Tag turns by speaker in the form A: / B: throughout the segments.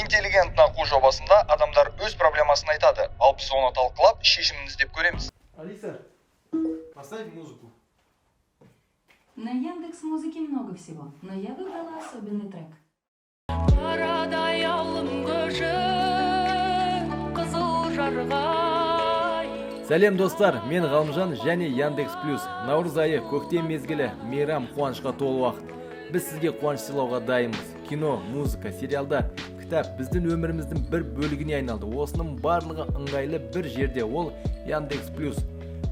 A: Интеллигентно қу жобасында адамдар өз проблемасын айтады, ал біз оны талқылап, шешімін іздеп көреміз.
B: Алиса, поставь музыку.
C: На Яндекс Музыке много всего, но я выбрала особенный трек.
D: Қарадай алым көшіп қызыл жарғай.
E: Сәлем, достар, мен Ғалымжан және Яндекс Плюс. Наурыз айы, көктем мезгілі, мейрам, қуанышқа толы уақыт. Біз сізге қуаныш сыйлауға дайынбыз. Кино, музыка, сериалдар, кітап біздің өміріміздің бір бөлігіне айналды. Осының барлығы ыңғайлы бір жерде, ол Яндекс Плюс.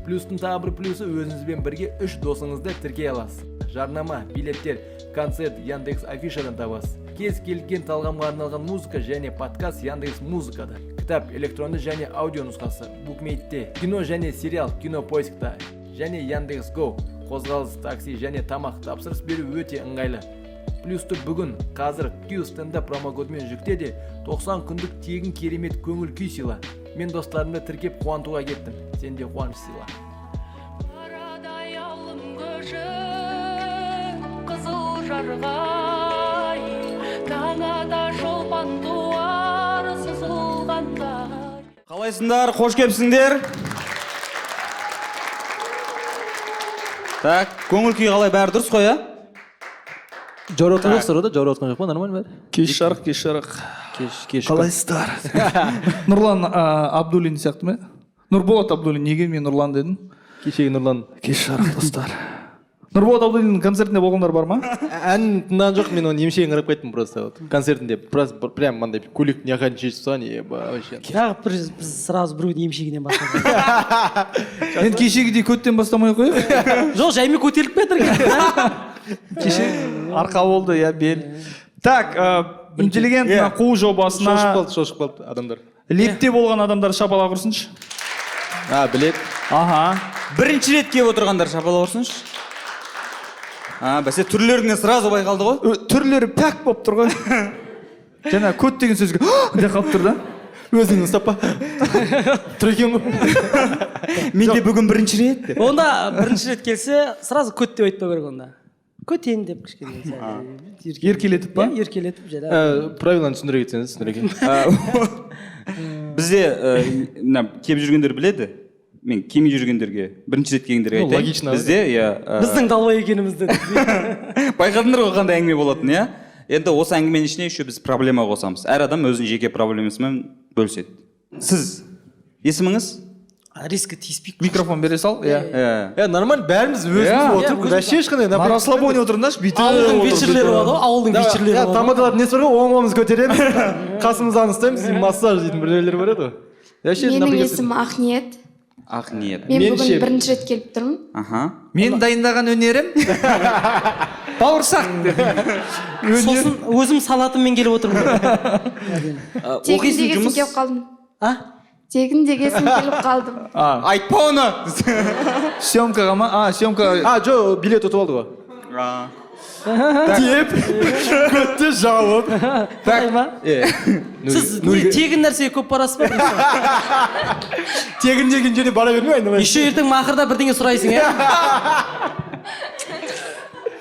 E: Плюстың тағы бір плюсы: өзіңізбен бірге үш досыңызды тіркей аласыз. Жарнама, билеттер, концерт Яндекс Афишадан табасыз. Кез келген талғамға арналған музыка және подкаст Яндекс Музыкада. Кітап электронды және аудио нұсқасы Букмейтте, кино және сериал Кино Поискта және Яндекс Го. Қозғалыс, такси және тамақ тапсырыс беру өте ыңғайлы. Плюсты бүгін, қазір Q стендап промокодымен жүкте де, 90 күндік тегін керемет көңіл күй сыйла. Мен достарымды тіркеп қуантуға кеттім. Сен де қуаныш сыйла.
D: Қарадай алым көшіп қызыл жарғай, таң ата шолпан туар сызылғандай.
F: Қалайсыңдар? Қош келіпсіңдер. Так, көңіл күй қалай, бәрі дұрыс қой, иә?
G: Жауап отқан жоқсыздар ғой да? Жауап отқан жоқ па? Нормально бәрі?
H: Кеш жарық, кеш жарық.
G: Кеш, кеш.
H: Қалайсыздар? Нұрлан Абдуллин сияқты ма? Нұрболат Абдуллин, неге мен Нұрлан дедім?
G: Кешегі Нұрлан.
H: Кеш жарық, достар. Нұрболат Абдуллиннің концертінде болғандар бар ма?
G: Әнін тыңдаған жоқ, мен оның емшегін қарап кеттім просто вот. Концертінде просто прям мынандай көйлек мына шешіп тастаған, еба, вообще.
I: Неғып бір біз сразу біреудің емшегінен бастадық?
H: Енді кешегідей көттен бастамай ақ қояйық.
I: Жоқ, жаймен көтеріліп кетір.
H: Кеше арқа болды, иә, бел. Так, интеллигентно қуу жобасына
G: Шошып қалды, шошып қалды адамдар.
H: Лепте болған адамдар шапалақ ұрсыншы.
G: А, білет.
H: Аха.
F: Бірінші рет келіп отырғандар шапалақ ұрсыншы. А, бәсе, түрлеріңнен сразу байқалды ғой.
H: Түрлері пәк болып тұр ғой. Жаңа көт деген сөзге деп қалып тұр да.
G: Өзіңді ұстап па? Тұр екен ғой.
F: Менде бүгін бірінші рет деп.
I: Онда бірінші рет келсе, сразу көт деп айтпау керек онда. Көтен деп кішкене сәл
H: Еркелетіп па?
I: Иә, еркелетіп жайлап.
G: Правиланы түсіндіре кетсеңіз, түсіндіре
F: Бізде мына келіп жүргендер біледі. Мен келмей жүргендерге, бірінші рет келгендерге
G: Ну,
F: айтайын.
G: логично.
F: Бізде, иә,
I: Біздің долбоеб екенімізді.
F: Байқадыңдар ғой, қандай әңгіме болатынын, иә? Енді осы әңгіменің ішіне еще біз проблема қосамыз. Әр адам өзінің жеке проблемасымен бөліседі. Сіз есіміңіз?
I: Резко тиіспейік.
H: Микрофон бере сал, иә.
F: Иә.
G: Е, нормально, бәріміз өзіміз
F: Иә.
G: отырып,
I: Иә,
G: вообще ешқандай
H: На расслабоне отырыңдаршы, бүйтіп.
I: Ауылдың
H: отырып,
I: вечерлері
H: бүйтіп.
I: болады ғой, ауылдың вечерлері
G: Иә,
I: болады ғой.
G: тамадалардың несі бар ғой, оң қолымызды көтереміз, қасымыздан ұстаймыз, и массаж дейтін біреулер бар еді ғой. Вообще,
J: Менің
G: напрягаться.
J: есімім Ақниет.
F: Ақниет.
J: Мен
G: Мен
J: бүгін
G: ше?
J: бірінші рет келіп тұрмын.
F: Аха.
H: Мен дайындаған өнерім бауырсақ.
I: Сосын өзім салатыммен келіп отырмын.
J: Тегін
F: Оқисың,
J: дегесін
F: жұмыс
J: келіп қалдым.
I: А?
J: Тегін дегесін келіп қалдым.
F: Айтпа оны.
H: Съемкаға ма? А, съемка.
G: А, жоқ, билет ұтып алды ғой.
F: А.
G: Деп, көтті жауып.
I: Так. Ма?
G: Е,
I: Сіз не, тегін нәрсеге көп барасыз ба?
G: Тегін деген жерде бара бермей айналайын.
I: Еще ертең мақырда бірдеңе сұрайсың, иә?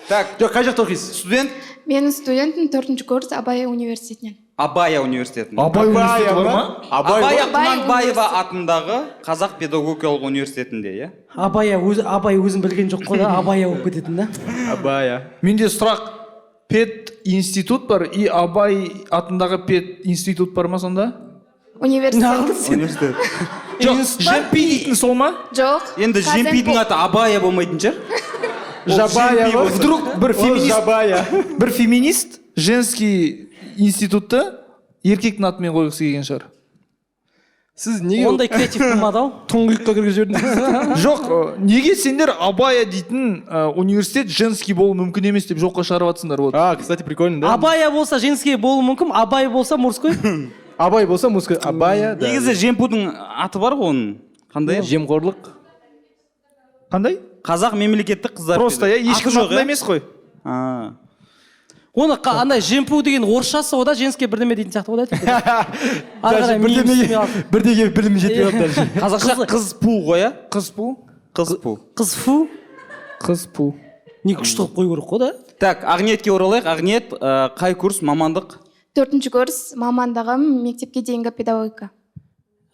F: Так,
G: Жоқ, қай жақта оқисыз?
F: Студент?
J: Мен студентпін, төртінші курс, Абай университетінен.
F: Абая университетінде.
H: Абай университеті бар ма?
G: Абай.
F: Абая
J: Абай
F: Құнанбаева атындағы Қазақ педагогикалық университетінде, иә?
I: Абая өзі, Абай өзін білген жоқ қой да, Абая болып кететін да.
G: Абая.
H: Менде сұрақ. Пед институт бар и Абай атындағы пед институт бар ма сонда?
J: Университет.
F: Университет.
H: Жоқ, ЖМП дейтін сол ма?
J: Жоқ.
F: Енді ЖМП-дің аты Абая болмайтын шығар.
G: Жабая ғой.
H: Вдруг бір
G: Ол
H: феминист
G: Жабая.
H: бір феминист женский институтты еркектің атымен қойғысы келген шығар.
G: Сіз неге
I: Ондай креатив болмады ау.
G: тұңғиыққа кіргізіп жібердіңіз?
H: Жоқ, неге сендер Абая дейтін университет женский болуы мүмкін емес деп жоққа шығарып жатсыңдар вот?
G: А, кстати, прикольно, да?
I: Абая болса, женский болуы мүмкін, Абай болса, мужской.
G: Абай болса, мужской. Абая, да.
F: Негізі ЖМПУ-дың аты бар ғой оның. Қандай?
G: Жемқорлық.
H: Қандай?
F: Қазақ мемлекеттік қыздар.
H: Просто, иә, ешкім
F: Аты жоқ,
H: атында
F: иә?
H: емес қой.
F: А.
I: Оны андай жемпу деген орысшасы ғой да, женский бірдеме дейтін сияқты ғой да. Ары
G: Даже
I: қарай миым
G: бірдемеге
I: істемей қалды.
G: Бірдеге білім жетпей қалды даже.
F: Қазақша қыз пу ғой, иә?
H: Қыз пу.
F: Қыз пу.
I: Қыз фу.
H: Қыз пу.
I: Не күшті қылып қою керек қой да.
F: Так, Ақниетке оралайық. Ақниет, қай курс, мамандық?
J: Төртінші курс, мамандығым мектепке дейінгі педагогика.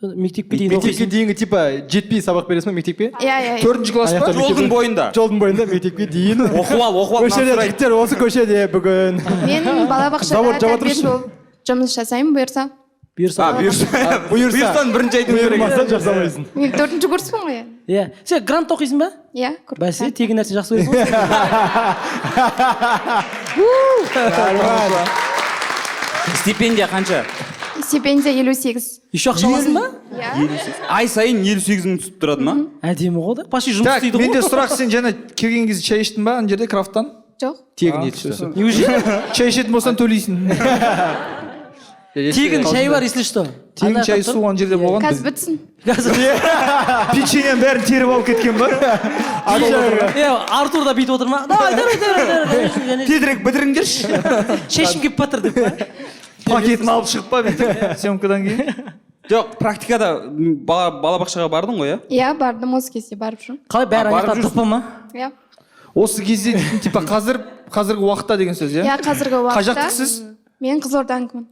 I: Мектепке дейін
G: Мектепке
I: оқисың.
G: дейінгі, типа, жетпей сабақ бересің ба мектепке?
J: Иә, иә, иә.
H: Төртінші класс па?
G: Аяқта
F: Жолдың бойында.
G: Жолдың бойында мектепке дейін.
F: Оқып ал, оқып ал.
G: Көшеде, жігіттер, осы көшеде бүгін.
J: Мен балабақшада
G: Завод жаба
J: тәрбиеші
G: тұршы.
J: болып жұмыс жасаймын, бұйырса.
I: Бұйырса.
F: А, бұйырса.
G: Бұйырса.
F: Бұйырсаң бірінші айту керек.
G: Бұйырмаса жасамайсың.
J: Мен төртінші курспын ғой.
I: Иә. Сен грантта оқисың ба?
J: Иә.
I: Бәсе, тегін нәрсе жақсы көресің ғой сен.
F: Стипендия қанша?
J: Стипендия 58.
I: Еще ақша аласың ба?
J: Иә.
F: Ай сайын 58 мың түсіп тұрады ма?
I: Әдемі ғой да. Почти жұмыс
H: Так,
I: істейді ғой.
H: менде сұрақ, сен жаңа келген кезде шай іштің ба ана жерде, крафттан?
J: Жоқ.
G: Тегін ет ішті.
I: Неужели?
H: Шай ішетін болсаң, төлейсің.
I: Тегін шай бар, если что.
H: Тегін шай, су ана жерде болған.
J: Қазір бітсін.
I: Қазір.
H: Печеньенің бәрін теріп алып кеткен ба?
I: Е, Артур да бүйтіп отыр ма? Давай, давай, давай, давай. Және
H: Тезірек бітіріңдерші.
I: шешім келіп жатыр деп па?
H: Пакетін алып шығып па бүйтіп съемкадан кейін?
F: Жоқ, практикада балабақшаға бардың ғой, иә?
J: Иә, бардым, осы кезде барып жүрмін.
I: Қалай, бәрі
F: А, барып
I: аяқтады
F: жүрсің.
I: тықпа ма?
J: Иә.
H: Осы кезде дейтін, типа қазір, қазіргі уақытта деген сөз, иә?
J: Иә, қазіргі уақытта.
H: Қай жақтықсыз?
J: Мен Қызылорданікімін.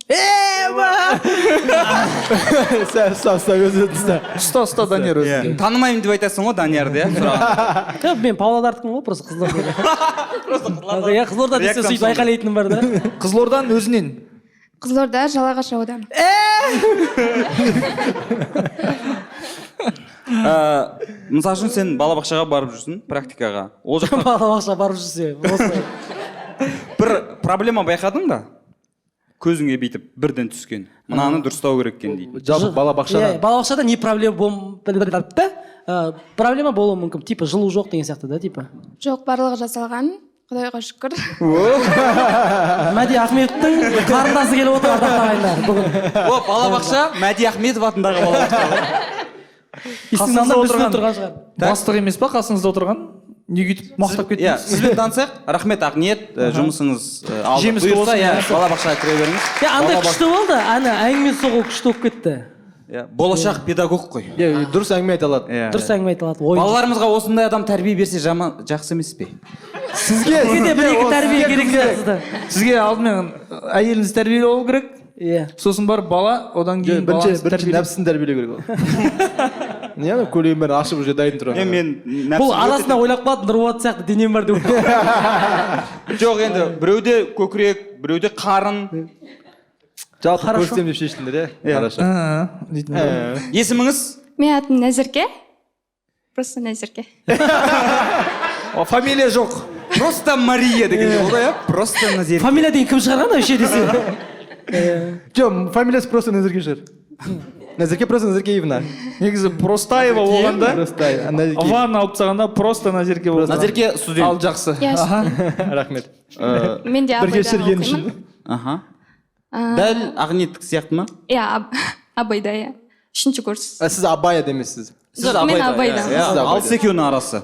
G: Ұста, ұста, ұста, өзі ұста.
H: Ұста, ұста, Данияр өзі.
F: Танымаймын деп айтасың ғой Даниярды, иә? Сұрағанда.
I: Жоқ, мен Павлодардікімін ғой, просто Қызылорда. Просто Қызылорда. Иә, Қызылорда десе
F: Реакциям
I: сөйтіп айқайлайтыным бар да.
H: Қызылорданың өзінен.
J: Қызылорда, Жалағаш ауданы.
F: Мысал үшін, сен балабақшаға барып жүрсің практикаға. Ол жақта
I: Балабақша барып жүрсе, осылай.
F: бір проблема байқадың ба? Көзіңе бүйтіп бірден түскен. Мынаны дұрыстау керек екен дейді.
G: Жалпы балабақшада.
I: Иә, балабақшада не проблема проблема болуы мүмкін. Типа жылу жоқ деген сияқты да, типа.
J: Жоқ, барлығы жасалған. Құдайға шүкір.
I: Мәди Ахметовтің қарындасы келіп отыр, ардақты ағайындар, бүгін.
F: О, балабақша Мәди Ахметов атындағы балабақша.
I: Есіктің алдында біз отырған шығар.
H: Бастық емес па қасыңызда отырған? Неге өйтіп мақтап
F: Иә,
H: кеттіңіз?
F: сізбен танысайық. Рахмет, Ақниет, жұмысыңыз алды.
H: Жемісті
F: Бұйырса,
H: болсын.
F: иә, балабақшаға кіре беріңіз.
I: Иә, андай күшті болды. Ана әңгіме соғу күшті болып кетті.
F: Иә, болашақ педагог қой.
G: Иә, дұрыс әңгіме айта алады.
F: Иә.
I: Дұрыс әңгіме айта алады. Ойын.
F: Балаларымызға осындай адам тәрбие берсе жаман жақсы емес пе?
G: Сізге
I: Сізге де бір екі тәрбие керек сияқты.
H: Сізге алдымен әйеліңіз тәрбиелі болу керек.
I: Иә.
H: Сосын барып бала, одан кейін
G: Бірінші
H: балаңыз
G: бірінші
H: тәрбиелеп.
G: нәпсісін тәрбиелеу керек ол. Не, ана көйлегін бәрін ашып уже дайын тұрған.
F: Е, мен
I: Бұл
F: нәпсім
I: арасында ойлап қалады, Нұрболат сияқты денем бар деп.
F: Жоқ, енді біреуде көкірек, біреуде қарын.
G: Жалпы
I: Хорошо.
G: көрсетемін деп шештіңдер, иә?
F: Иә.
G: Хорошо.
H: Дейтін.
F: Есіміңіз?
J: Менің атым Нәзірке. Просто Нәзірке.
H: О, фамилия жоқ.
F: Просто Мария деген болды, иә? Просто Назерке.
I: Фамилия деген кім шығарған вообще десе?
G: Жоқ, фамилиясы просто Назерке шығар. Назерке просто Назеркеевна.
H: Негізі Простаева болған да.
G: Просто Назерке.
H: Ван алып тастағанда просто Назерке болды.
F: Назерке студент.
H: Ал жақсы.
J: Иә,
H: Аха.
G: Рахмет.
J: Мен де
G: Бірге
J: Абайдан
G: шіріген үшін.
J: оқимын.
F: Аха. Дәл Ақниеттік сияқты ма?
J: Иә, Абайда, иә. Үшінші курс.
G: А, сіз Абая демессіз.
F: Сіз
J: Жоқ, мен Абайда.
F: Иә,
G: Сіз Абайда.
F: алыс екеуінің арасы.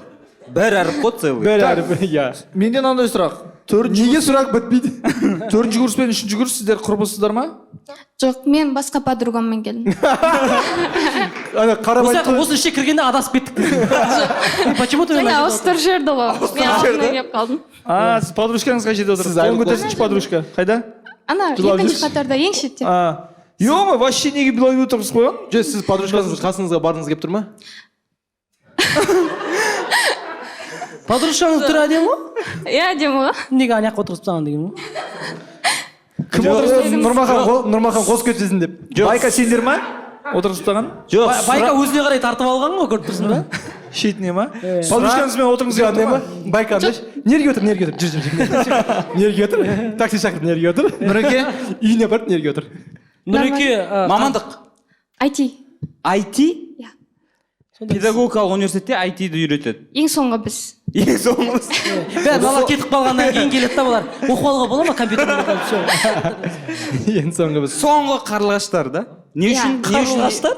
F: Бір әріп қой целый.
G: Бір әріп, иә.
H: Менде мынандай сұрақ. Төртінші
G: Неге сұрақ бітпейді?
H: Төртінші курс пен үшінші курс сіздер құрбысыздар ма?
J: Жоқ, мен басқа подругаммен келдім.
G: Ана қарап
I: Осы
G: айтты.
I: осы ішке кіргенде адасып кеттік. Почему-то мен
J: Жаңа ауыстырып жіберді ғой. Мен алдына келіп қалдым.
H: А, сіз подружкаңыз қай жерде отыр?
G: Сіз
H: Қолын
G: айырылып
H: көтерсінші, подружка. Қайда?
J: Ана
G: Жылап
J: екінші
G: жүрсіз.
J: қатарда, ең шетте.
H: А. Ё-ма, вообще неге былай отырғызып қойған?
G: Жоқ, сіз подружкаңыз қасыңызға барғыңыз келіп тұр ма?
I: Подружкаңыз түрі әдемі ғой?
J: Иә, әдемі ғой.
I: Неге ана жаққа отырғызып тастаған деген ғой?
H: Кім отырғызды?
G: Нұрмахан Нұрмахан қосып кетсін деп.
H: Байка, сендер ма? Отырғызып тастаған?
F: Жоқ,
I: Байка өзіне қарай тартып алған ғой, көріп тұрсың ба?
H: Шетіне ма? Подружкаңызбен отырғыңыз келіп
G: Андай
H: тұр
G: ма?
H: ма?
G: Байка андай. Нерге отыр, нерге отыр? Жүр, жүр, жүр. Нерге отыр? Такси шақырып нерге отыр?
H: Нұреке?
G: Үйіне барып нерге отыр?
I: Нұреке,
F: мамандық
J: IT.
F: IT?
J: Иә.
F: Педагогикалық университетте IT-ді үйретеді.
J: Ең соңғы біз.
F: Ең соңғысы.
I: Бәрі бала кетіп қалғаннан кейін келеді да бұлар. Оқып алуға бола ма компьютерде? Всё.
G: Ең соңғы біз.
F: Соңғы қарлығаштар да? Не
J: Иә.
F: үшін? Не үшін?
I: Қарлығаштар?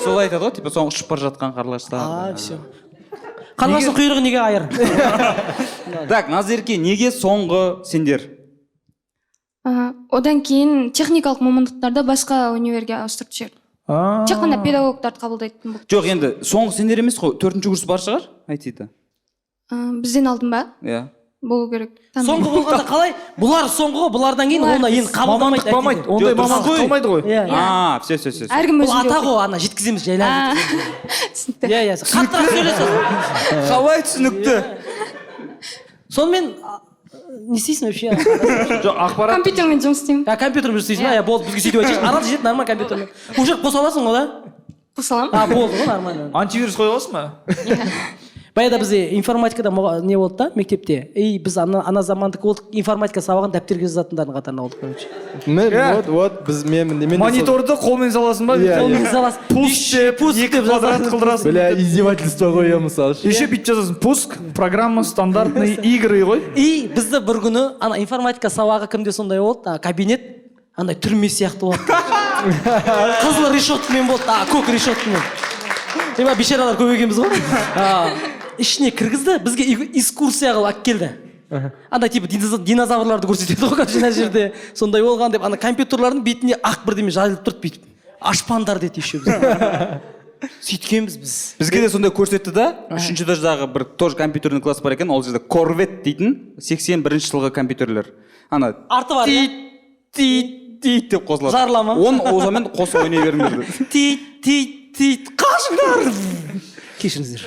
F: Солай айтады ғой, типа соңғы ұшып бара жатқан қарлығаштар.
I: А, всё. Қарлығаштың құйрығы неге айыр?
F: Так, Назерке, неге соңғы сендер?
J: Одан кейін техникалық мамандықтарды басқа универге ауыстырып жіберді. Тек қана педагогтарды қабылдайтын болды.
F: Жоқ, енді соңғы сендер емес қой, төртінші курс бар шығар IT-да.
J: Бізден алдын ба?
F: Иә.
J: Болу керек.
I: Соңғы болғанда қалай? Бұлар соңғы ғой, бұлардан кейін
J: Бұлар
I: оны енді қабылдамайды.
H: Мамандық болмайды, ондай
F: Жоқ, дұрыс
H: мамандық
F: қой.
H: қалмайды ғой.
I: Иә.
F: А, все, все, все.
J: Әркім
I: Бұл
J: өзінде
I: ата
J: оқиды.
I: ғой, ана жеткіземіз жайлап.
J: А, түсінікті.
I: Иә, иә. Қаттырақ сөйлесін.
F: Қалай түсінікті?
I: Сонымен не істейсің вообще?
H: Жоқ, ақпарат
J: Компьютермен жұмыс істеймін.
I: А, компьютермен жұмыс істейсің ба? Иә, болды, бізге сөйтіп айтшы. Арал жетеді нормально компьютермен. Уже қоса аласың ғой, да?
J: Қоса аламын.
I: А, болды ғой, нормально.
H: Антивирус қоя аласың ба?
I: Баяғыда бізде информатикада не болды да мектепте. И біз ана замандікі болдық, информатика сабағын дәптерге жазатындардың қатарына болдық, короче.
G: Мен
H: Иә.
G: вот біз мен де
H: Мониторды қолмен саласың ба?
G: Иә,
I: Қолмен саласың.
H: Пуск деп,
I: Пуск
H: екі
I: деп
H: квадрат
I: жазасың.
H: қылдырасың.
G: Бля, издевательство ғой, иә, мысалы ше.
H: Еще бүйтіп жазасың: пуск, программа, стандартные игры ғой.
I: И бізді бір күні ана информатика сабағы кімде сондай болды, кабинет андай түрме сияқты болды. Қызыл решеткамен болды, көк решеткамен. Типа бейшаралар көп екенбіз ғой. Ішіне кіргізді, бізге экскурсия қылып алып келді. Андай типа динозаврларды көрсетеді ғой, короче, ана жерде сондай болған деп, ана компьютерлардың бетіне ақ бірдеме жазылып тұрды бүйтіп. Ашпаңдар деді еще бізге. Сөйткенбіз біз.
F: Бізге де сондай көрсетті да, үшінші этаждағы бір тоже компьютерный класс бар екен, ол жерде Корвет дейтін 81 жылғы компьютерлер. Ана
I: Арты бар, иә?
F: тит, тит, тит деп қосылады.
I: Жарыла ма?
F: Он озамен қосып ойнай беріңдер деді.
I: Тит, тит, тит, қашыңдар! Кешіріңіздер.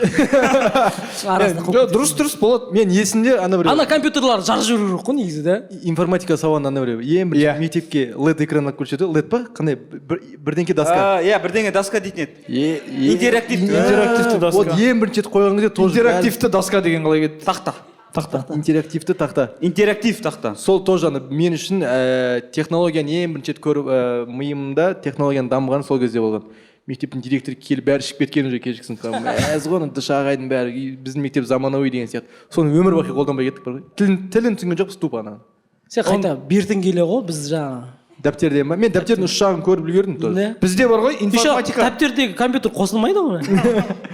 I: Арасында қуып
H: Жоқ, дұрыс, дұрыс болады.
G: Мен есімде ана бір
I: Ана компьютерлар жарып жіберу керек қой негізі да.
G: Информатика сабағында ана бір ең бірінші
H: Иә.
G: мектепке LED экран алып келуші еді. LED па? Қандай бірдеңке доска.
F: А, иә, бірдеңе доска дейтін еді. Интерактивті.
H: Интерактивті доска.
G: Вот ең бірінші рет қойған кезде тоже
H: Интерактивті доска деген қалай кетті?
F: Тақта.
H: Тақта.
G: Интерактивті тақта.
F: Интерактив тақта.
G: Сол тоже ана мен үшін технологияны ең бірінші рет көріп, миымда технологияның дамығаны сол кезде болған. Мектептің директоры келіп бәрі ішіп кеткен уже кешкісін, там мәз ғой, ана дш ағайдың бәрі, и біздің мектеп заманауи деген сияқты. Соны өмір бақи қолданбай кеттік бар ғой. Тілін түсінген жоқпыз тупо ана.
I: Сен қайта бертін келе ғой, біз жаңа.
G: Дәптерден ба? Мен дәптердің ұш жағын көріп үлгердім тоже.
I: Не?
H: Бізде бар ғой,
I: Еще
H: информатика.
I: дәптердегі компьютер қосылмайды ғой.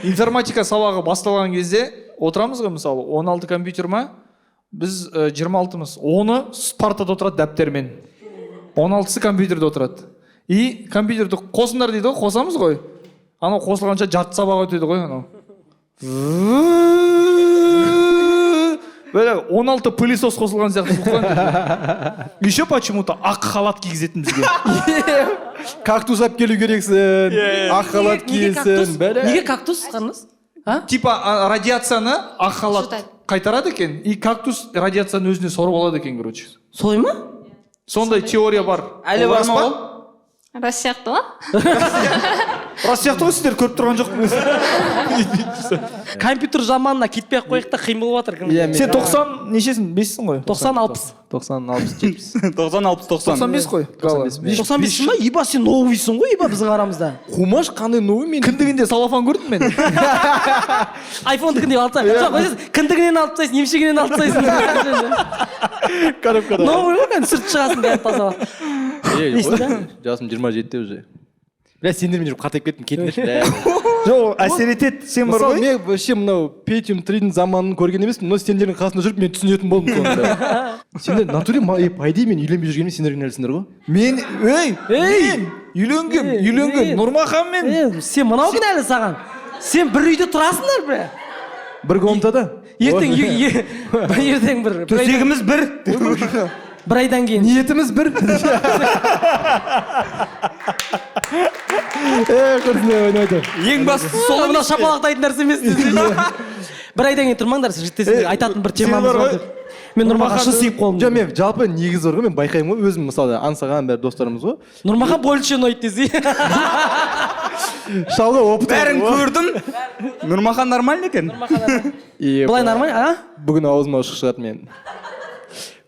H: Информатика сабағы басталған кезде отырамыз ғой, мысалы, 16 компьютер ма? Біз 26-мыз. Оны партада отырады дәптермен. 16-сы компьютерде отырады. И компьютерді қосыңдар дейді ғой, қосамыз ғой. Анау қосылғанша жарты сабақ өтеді ғой анау. Бөле 16 пылесос қосылған сияқты звук қой. Еще почему-то ақ халат кигізетін бізге.
G: Кактус алып келу керексің, ақ халат
I: Неге кактус?
G: киесің, бәрі.
I: Неге кактус, қарындас? А?
H: Типа радиацияны ақ халат
J: Жұтады.
H: Қайтарады екен, и кактус радиацияны өзіне сорып алады екен, короче.
I: Солай ма?
H: Сондай теория бар.
F: Әлі
H: Ол
F: бар
H: рас
F: ма
H: па?
F: ол?
J: Рас сияқты ғой.
H: Рас сияқты ғой, сіздер көріп тұрған жоқпыз.
I: Компьютер заманына кетпей ақ қояйық та, қиын болып жатыр.
G: Иә, мен-
H: Сен 90 нешесің? Бессің ғой.
I: 90 60.
G: 90, 60, 70.
F: 90, 60, 90.
H: 95 қой. Гала.
G: 95.
I: 95 ма? Еба, сен новыйсың ғой, еба, біздің арамызда.
G: Қумаш қандай новый мен?
H: Кіндігінде салафан көрдім мен.
I: Айфондікіндей алып тастайсың. Жоқ, өзі кіндігінен алып тастайсың, емшегінен алып тастайсың.
G: Коробкада.
I: Новый ғой, кәдімгі сүртіп шығасың бәрін тазалап.
G: Е,
I: Несін да?
G: Жасым 27-те уже. Бля, сендермен жүріп қартайып кеттім, кетіңдерші. Бля.
H: Жоқ, әсер етеді. Сен бар
G: Мысалы,
H: ғой.
G: мен вообще мынау Pentium 3-дің заманын көрген емеспін, но сендердің қасында жүріп мен түсінетін болдым соны. Сендер натуре, по идее, мен үйленбей жүргеніме сендер кінәлісіңдер ғой.
H: Мен, ей, мен үйленгем,
I: Ей,
H: үйленгем.
I: ей.
H: Нұрмаханмен.
I: Е, сен мынау кінәлі саған. Сен бір үйде тұрасыңдар, бля.
G: Бір комнатада.
I: Ертең ертең бір
F: Төсегіміз бір.
I: Бір айдан кейін.
G: Ниетіміз бір. Е, құрсын, ойнайды.
F: Ең бастысы сол
I: Мынау шапалақтайтын нәрсе емес десең. Бір айдан кейін тұрмаңдар, жігіттер, сендер айтатын бір
H: сен
I: темамыз
H: бар
I: бар
H: ғой,
I: деп. Мен Нұрмахан шын сүйіп қалдым.
G: Жоқ, мен жалпы негізі бар ғой, мен байқаймын ғой өзім, мысалы, аңсаған бәрі достарымыз ғой.
I: Нұрмахан больше ұнайды десе.
G: Шалғы опыт.
F: Бәрін көрдім. Нұрмахан нормальный екен.
G: Е,
I: Былай нормально, а?
G: Бүгін аузыма ұшық шығады мен.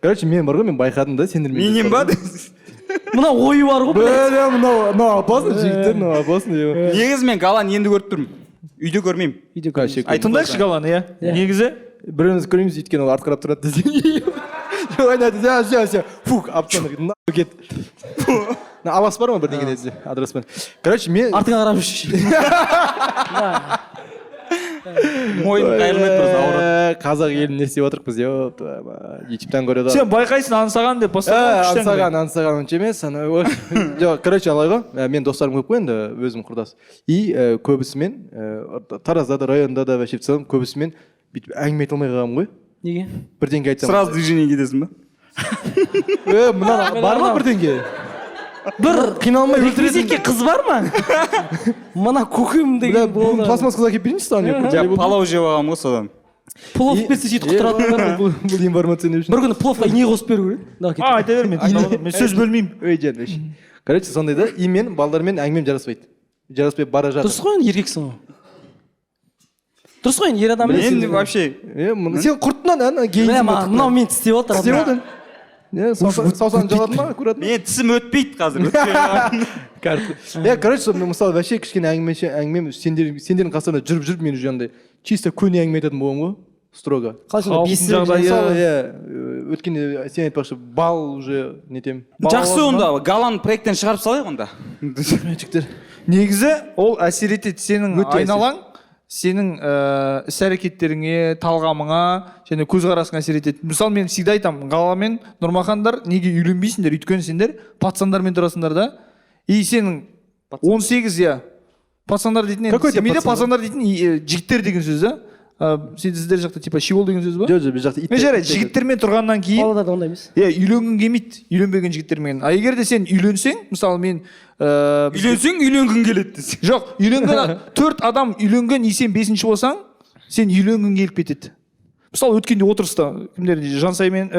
G: Короче, мен бар ғой, мен байқадым да, сендермен.
F: Менен ба?
I: Мына ойы бар ғой, блядь.
G: Бля, мынау опасно, жігіттер, мынау опасно.
F: Негізі мен Галаны енді көріп тұрмын. Үйде көрмеймін.
G: Үйде көрмеймін.
H: Тыңдайықшы Галаны, иә. Негізі
G: Біреуіміз көрмейміз, өйткені ол артқа қарап тұрады десең. Жоқ, ойнады, все, все, все. Фух, алып тастадық. Нахуй кет. Мына алас бар ма бірдеңе десе, адреспен. Короче, мен
I: Артыңа қарап жүрші.
F: Мойын қайырылмайды, просто ауырады.
G: Қазақ елін не істеп отырмыз, ёпта, ютубтан көреді.
H: Сен байқайсың, аңсаған деп бастадың ғой, күшті әңгіме.
G: Аңсаған, аңсаған онша емес, ана, ой. Жоқ, короче, алай ғой. Мен достарым көп қой енді, өзім құрдас. И көбісімен, Таразда да, районда да, вообще в целом көбісімен бүйтіп әңгіме айта алмай қалғанмын ғой.
I: Неге?
G: Бірдеңке айтсам.
F: Сразу движение кетесің ба?
G: Мына бар ма бірдеңке?
I: Бір
G: қиналмай
I: реквизитке қыз бар ма? Мына көкем деген болды.
G: Пластмасс қыз әкеліп берейінші саған.
F: Палау жеп алғанмын ғой содан.
I: Плов берсе сөйтіп құтыратындар.
G: Бұл информация не үшін?
I: Бір күні пловқа ине қосып беру керек.
H: Айта бер, мен сөз бөлмеймін.
G: Ой, жан. Короче, сондай да, и мен балдармен әңгімем жараспайды. Жараспай бара жатыр.
I: Дұрыс қой, енді еркексің ғой. Дұрыс қой, енді ер адам.
F: Мен вообще.
G: Сен құрттың ана гейнсің.
I: Мынау мен тістеп отыр.
G: Тістеп отыр. Саусағын жаладың ма, аккуратно?
F: Мен тісім өтпейді қазір.
G: Короче, мысалы, вообще кішкене әңгімем сендердің қасында жүріп-жүріп мен уже андай чисто көне әңгіме айтатын болғанмын ғой, строго. Мысалы, өткенде сен айтпақшы, бал уже нетем.
F: Жақсы онда, Галан проекттен шығарып салайық онда.
G: Жігіттер.
H: Негізі ол әсер етеді сенің айналаң, сенің іс-әрекеттеріңе, талғамыңа және көзқарасыңа әсер етеді. Мысалы, мен всегда айтамын, Гала мен Нұрмахандар неге үйленбейсіңдер? Өйткені сендер пацандармен тұрасыңдар да. И сенің 18, иә. Пацандар дейтін, семейде пацандар дейтін жігіттер деген сөз да. Сіздер жақта типа щегол деген сөз ба?
G: Жоқ, жоқ, біз жақта ит.
H: Мен жарайды, жігіттермен тұрғаннан кейін
I: Павлодарда ондай емес.
H: Иә, үйленгің келмейді, үйленбеген жігіттермен. А егер де сен үйленсең, мысалы мен
F: үйленсең үйленгің келеді десең.
H: Жоқ, үйленген 4 адам үйленген, и сен 5-ші болсаң, сен үйленгің келіп кетеді. Мысалы, өткенде отырыста кімдер Жансаймен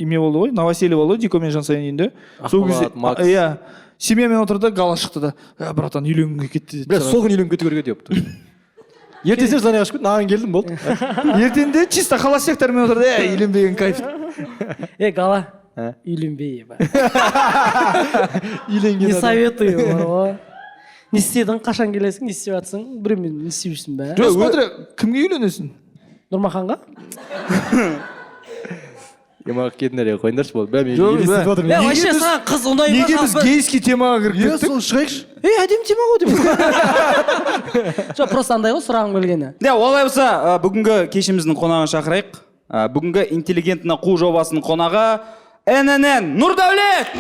H: име болды ғой, новоселье болды, Дико мен Жансайның үйінде. Сол кезде иә, семьямен отырды, Гала шықты да, братан, үйленгің кетті деді.
G: Бірақ сол күні үйленіп кету керек еді депті. Ертесіне Жанайға шығып, маған келдім, болды.
H: Ертеңде чисто холостяктармен отырды, үйленбеген кайф.
I: Гала, үйленбей, еба.
G: Үйленген.
I: Не советую. Не істедің, қашан келесің, не істеп жатсың, біреумен не істеп жүрсің бә?
H: Жоқ, өтірік, кімге үйленесің?
I: Нұрмаханға?
G: Маған кетіңдер, қойыңдаршы болды. Бә, мен елестетіп отырмын.
I: Вообще саған қыз ұнай ма?
H: Неге біз гейский темаға кіріп кеттік?
G: Сол шығайықшы.
I: Әдемі тема ғой деп. Жоқ, просто андай ғой сұрағым келгені.
F: Олай болса, бүгінгі кешіміздің қонағын шақырайық. Бүгінгі интеллигентні қу жобасының қонағы ННН Нұрдәулет!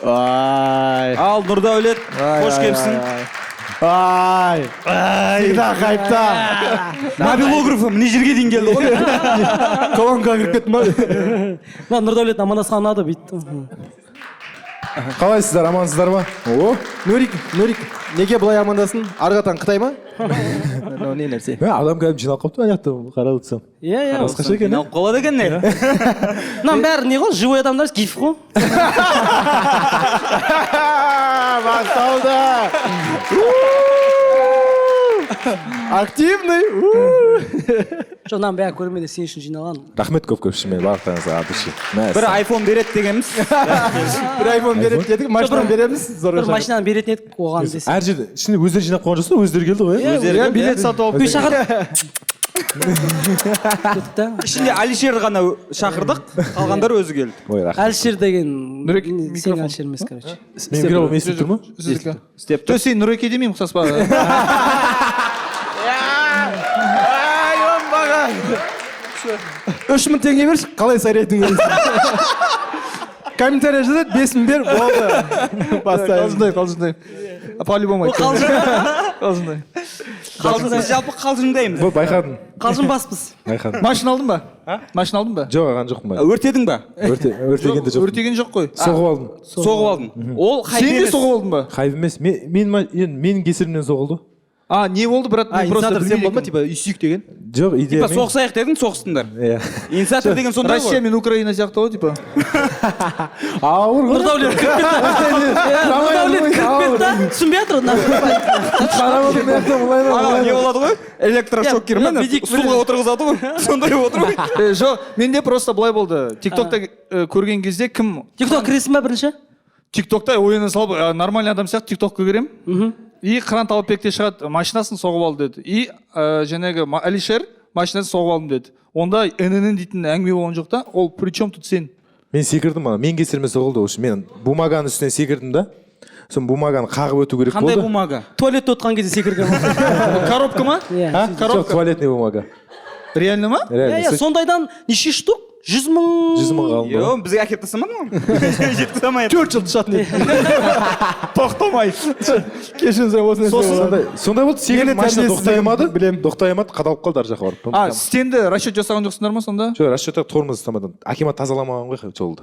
F: Ал Нұрдәулет, қош келіпсің.
G: Ай, всегда хайпта.
F: Мобилографы міне жерге дейін келді ғой.
G: Колонкаға кіріп кеттім ба?
I: Мына Нұрдәулет амандасқан ұнады бүйтті.
K: Қалайсыздар, амансыздар ма? О,
G: Нурик, Нурик, неге былай амандасын? Арғы Қытай ма? Мынау не нәрсе?
K: Адам кәдімгі жиналып қалыпты ана жақта қарап отырсам.
I: Иә, иә.
K: Басқаша екен.
F: Жиналып қалады екен не?
I: Мынаның бәрі не ғой? Живой адамдар, гиф қой.
G: Басталды. Активный.
I: Жоқ, мынаның бәрі көрермендер сен үшін жиналған.
K: Рахмет көп-көп шынымен барлықтарыңызға от души.
F: Бір айфон береді дегенбіз.
G: Бір айфон береді дедік, машинаны береміз.
I: Бір машинаны беретін едік оған десек.
K: Әр жерде, ішінде өздері жинап қойған жоқсың, өздері келді ғой, иә?
H: Өздері билет сатып алып.
I: Үй шақырдық.
F: Ішінде Алишер ғана шақырдық, қалғандар өзі келді.
K: Ой, рахмет.
I: Алишер деген сен Алишер емес, короче.
K: Мен микрофон естіп тұр ма?
F: Істеп тұр.
H: Сен Нұреке демеймін, ұқсас па?
G: Ай, оңбаған. 3000 теңге берші, қалай сайрайтын көресің. Комментарий жазады, 5000 бер, болды. Бастаймыз.
H: Қалжыңдай, қалжыңдай. По-любому қалжыңдай.
F: Біз жалпы қалжыңдаймыз.
K: Бұл байқадым.
I: Қалжыңбаспыз.
K: Байқадым.
H: Машина алдың ба? Машина алдың ба?
K: Жоқ, алған жоқпын ба.
F: Өртедің ба?
K: Өртеген де жоқ.
H: Өртеген жоқ қой.
K: Соғып алдым.
F: Соғып алдың. Ол хайп
H: Сен де
F: емес.
H: соғып алдың ба?
K: Хайп емес. Менің кесірімнен соғылды.
H: А, не болды, брат?
G: А,
H: Мен просто
G: инициатор сен
H: білмейді
G: болды ма,
H: екенмін.
G: типа, үйсүйік деген?
K: Жоқ, идея.
F: Типа соғысайық дедің, соғыстыңдар.
K: Иә.
F: Инициатор деген сондай ғой.
H: Россия мен Украина сияқты ғой, типа.
K: Ауыр ғой.
I: Нұрдәулет кіріп кетті. Нұрдәулет кіріп кетті да, түсінбей жатыр.
K: Қарап отырмын, мына жақта былай
F: Ана не болады ғой? Электрошокер ма? Стулға отырғызады ғой. Сондай отыр ғой.
H: Жоқ, менде просто былай болды. Тиктокта көрген кезде кім...
I: Тикток кіресің ба бірінші?
H: Тиктокта ойына салып, нормальный адам сияқты тиктокқа кіремін. И Қыран Талапбекте шығады, машинасын соғып алды деді. И жаңағы Алишер машинасын соғып алдым деді. Онда ННН дейтін әңгіме болған жоқ та, ол при чем тут сен?
K: Мен секірдім ана, мен кесіріме соғылды. Общем, мен бумаганың үстінен секірдім да. Сосын бумаганы қағып өту керек болды.
F: Қандай бумага?
I: Туалетте отқан кезде секірген.
H: Коробка ма?
I: Иә.
K: Жоқ, туалетный бумага.
H: Реально ма?
K: Реально.
I: Иә, сондайдан неше штук? 100 мың.
K: 100 мыңға алынды
F: Йо,
K: ғой.
F: бізге әкеліп тастамадың ғой. Жеткізе алмай.
G: 4 жыл тұшатын еді.
H: Тоқтамай.
G: Кешірім сұраймын, осы нәрсе.
K: Сондай, сондай болды, секіріп
G: Мені
K: машина
G: тәрбиесіздігін
K: тоқтай алмады.
G: білемін.
K: Тоқтай алмады, қадалып қалды ар жаққа барып.
H: А, стенді расчет жасаған жоқсыңдар ма сонда?
K: Жоқ, расчетта тормоз ұстамады. Акимат тазаламаған ғой жолды.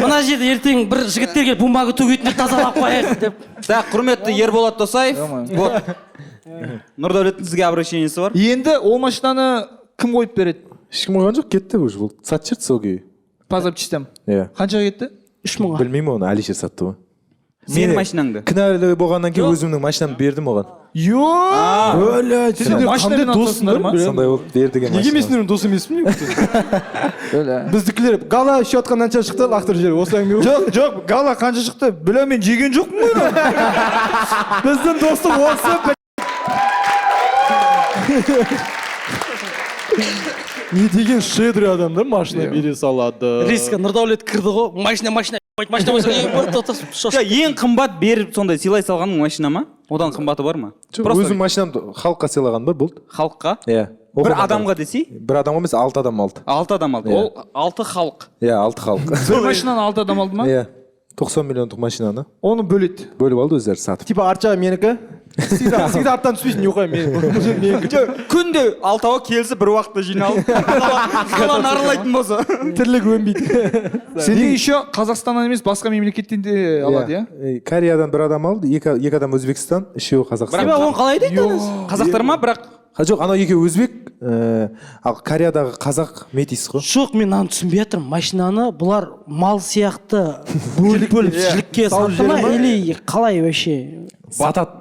I: Мына жерде ертең бір жігіттер келіп бумага төгетін тазалап қояйық деп.
F: Так, құрметті Ерболат Досаев. Вот. Нұрдәулеттің сізге обращениесі бар.
H: Енді ол машинаны кім қойып береді?
K: Ешкім қойған жоқ, кетті уже. Бұл сатып жіберді сол күйі.
H: По запчастям.
K: Иә.
H: Қаншаға кетті?
I: 3 мыңға.
K: Білмеймін оны, Әлишер сатты ғой.
F: Сенің
K: Мені
F: машинаңды.
K: Кінәлі болғаннан кейін өзімнің машинамды бердім оған.
H: Йо!
G: Блядь,
H: Сендер машинамен
G: қандай
H: алып ма?
K: Сондай болып бердіген
G: Неге мен сендермен дос емеспін? Біздікілер гала ішіп жатқан қанша шықты, лақтырып жібер. Осы әңгіме.
H: Жоқ, жоқ, гала қанша шықты? Бля, мен жеген жоқпын ғой.
G: Біздің достық осы. Не деген щедрый адам да, машина бере салады.
I: Резко Нұрдәулет кірді ғой. Машина, машина, машина, машина.
F: Жоқ, ең қымбат беріп сондай сыйлай салғаның машина ма? Одан қымбаты бар ма?
K: Жоқ, өзім машинамды халыққа сыйлаған бар, болды.
F: Халыққа?
K: Иә.
F: Бір адамға десей?
K: Бір адамға емес, 6 адам алды.
F: 6 адам алды.
K: Иә.
F: Ол 6 халық.
K: Иә, 6 халық.
H: Бір машинаны 6 адам алды ма?
K: Иә. 90 миллиондық машинаны
H: Оны бөледі.
K: бөліп алды өздері сатып.
G: Типа арт жағы менікі. Всегда арттан түспейсің, не қой мен. Менікі.
F: Күнде алтауы келісіп бір уақытта жиналып, қаланы аралайтын болса.
G: Тірлік өнбейді.
H: Сенде еще Қазақстаннан емес, басқа мемлекеттен де алады, иә?
K: Кореядан бір адам алды, екі адам Өзбекстан, үшеуі Қазақстан.
I: Бірақ оны қалай дейді?
F: Қазақтар ма, бірақ?
K: Жоқ, анау екеуі өзбек, ал Кореядағы қазақ метис қой.
I: Жоқ, мен мынаны түсінбей жатырмын. Машинаны бұлар мал сияқты бөліп-бөліп жілікке сатты ма или қалай вообще?
K: Сатады.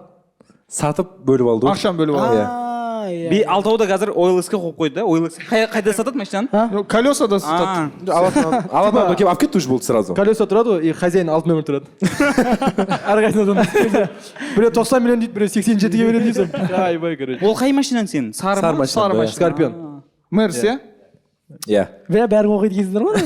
K: Сатып бөліп алды ғой.
H: Ақшаны бөліп алды.
K: Иә.
F: Алтауы да қазір OLX-ке қойып қойды да. OLX қайда сатады машинаны?
H: Колесада сатады.
K: Алатын адам келіп алып кетті уже болды сразу.
G: Колеса тұрады ғой, и хозяин 6 нөмір тұрады. Әрқайсысынан біреу 90 миллион дейді, біреу 87-ге беремін дейсің. Айбай, короче.
F: Ол қай машинаң сенің? Сары ма?
K: Сары машина.
G: Скорпион.
H: Мерс, иә?
K: Иә.
I: Бә, бәрін оқиды екенсіңдер ғой.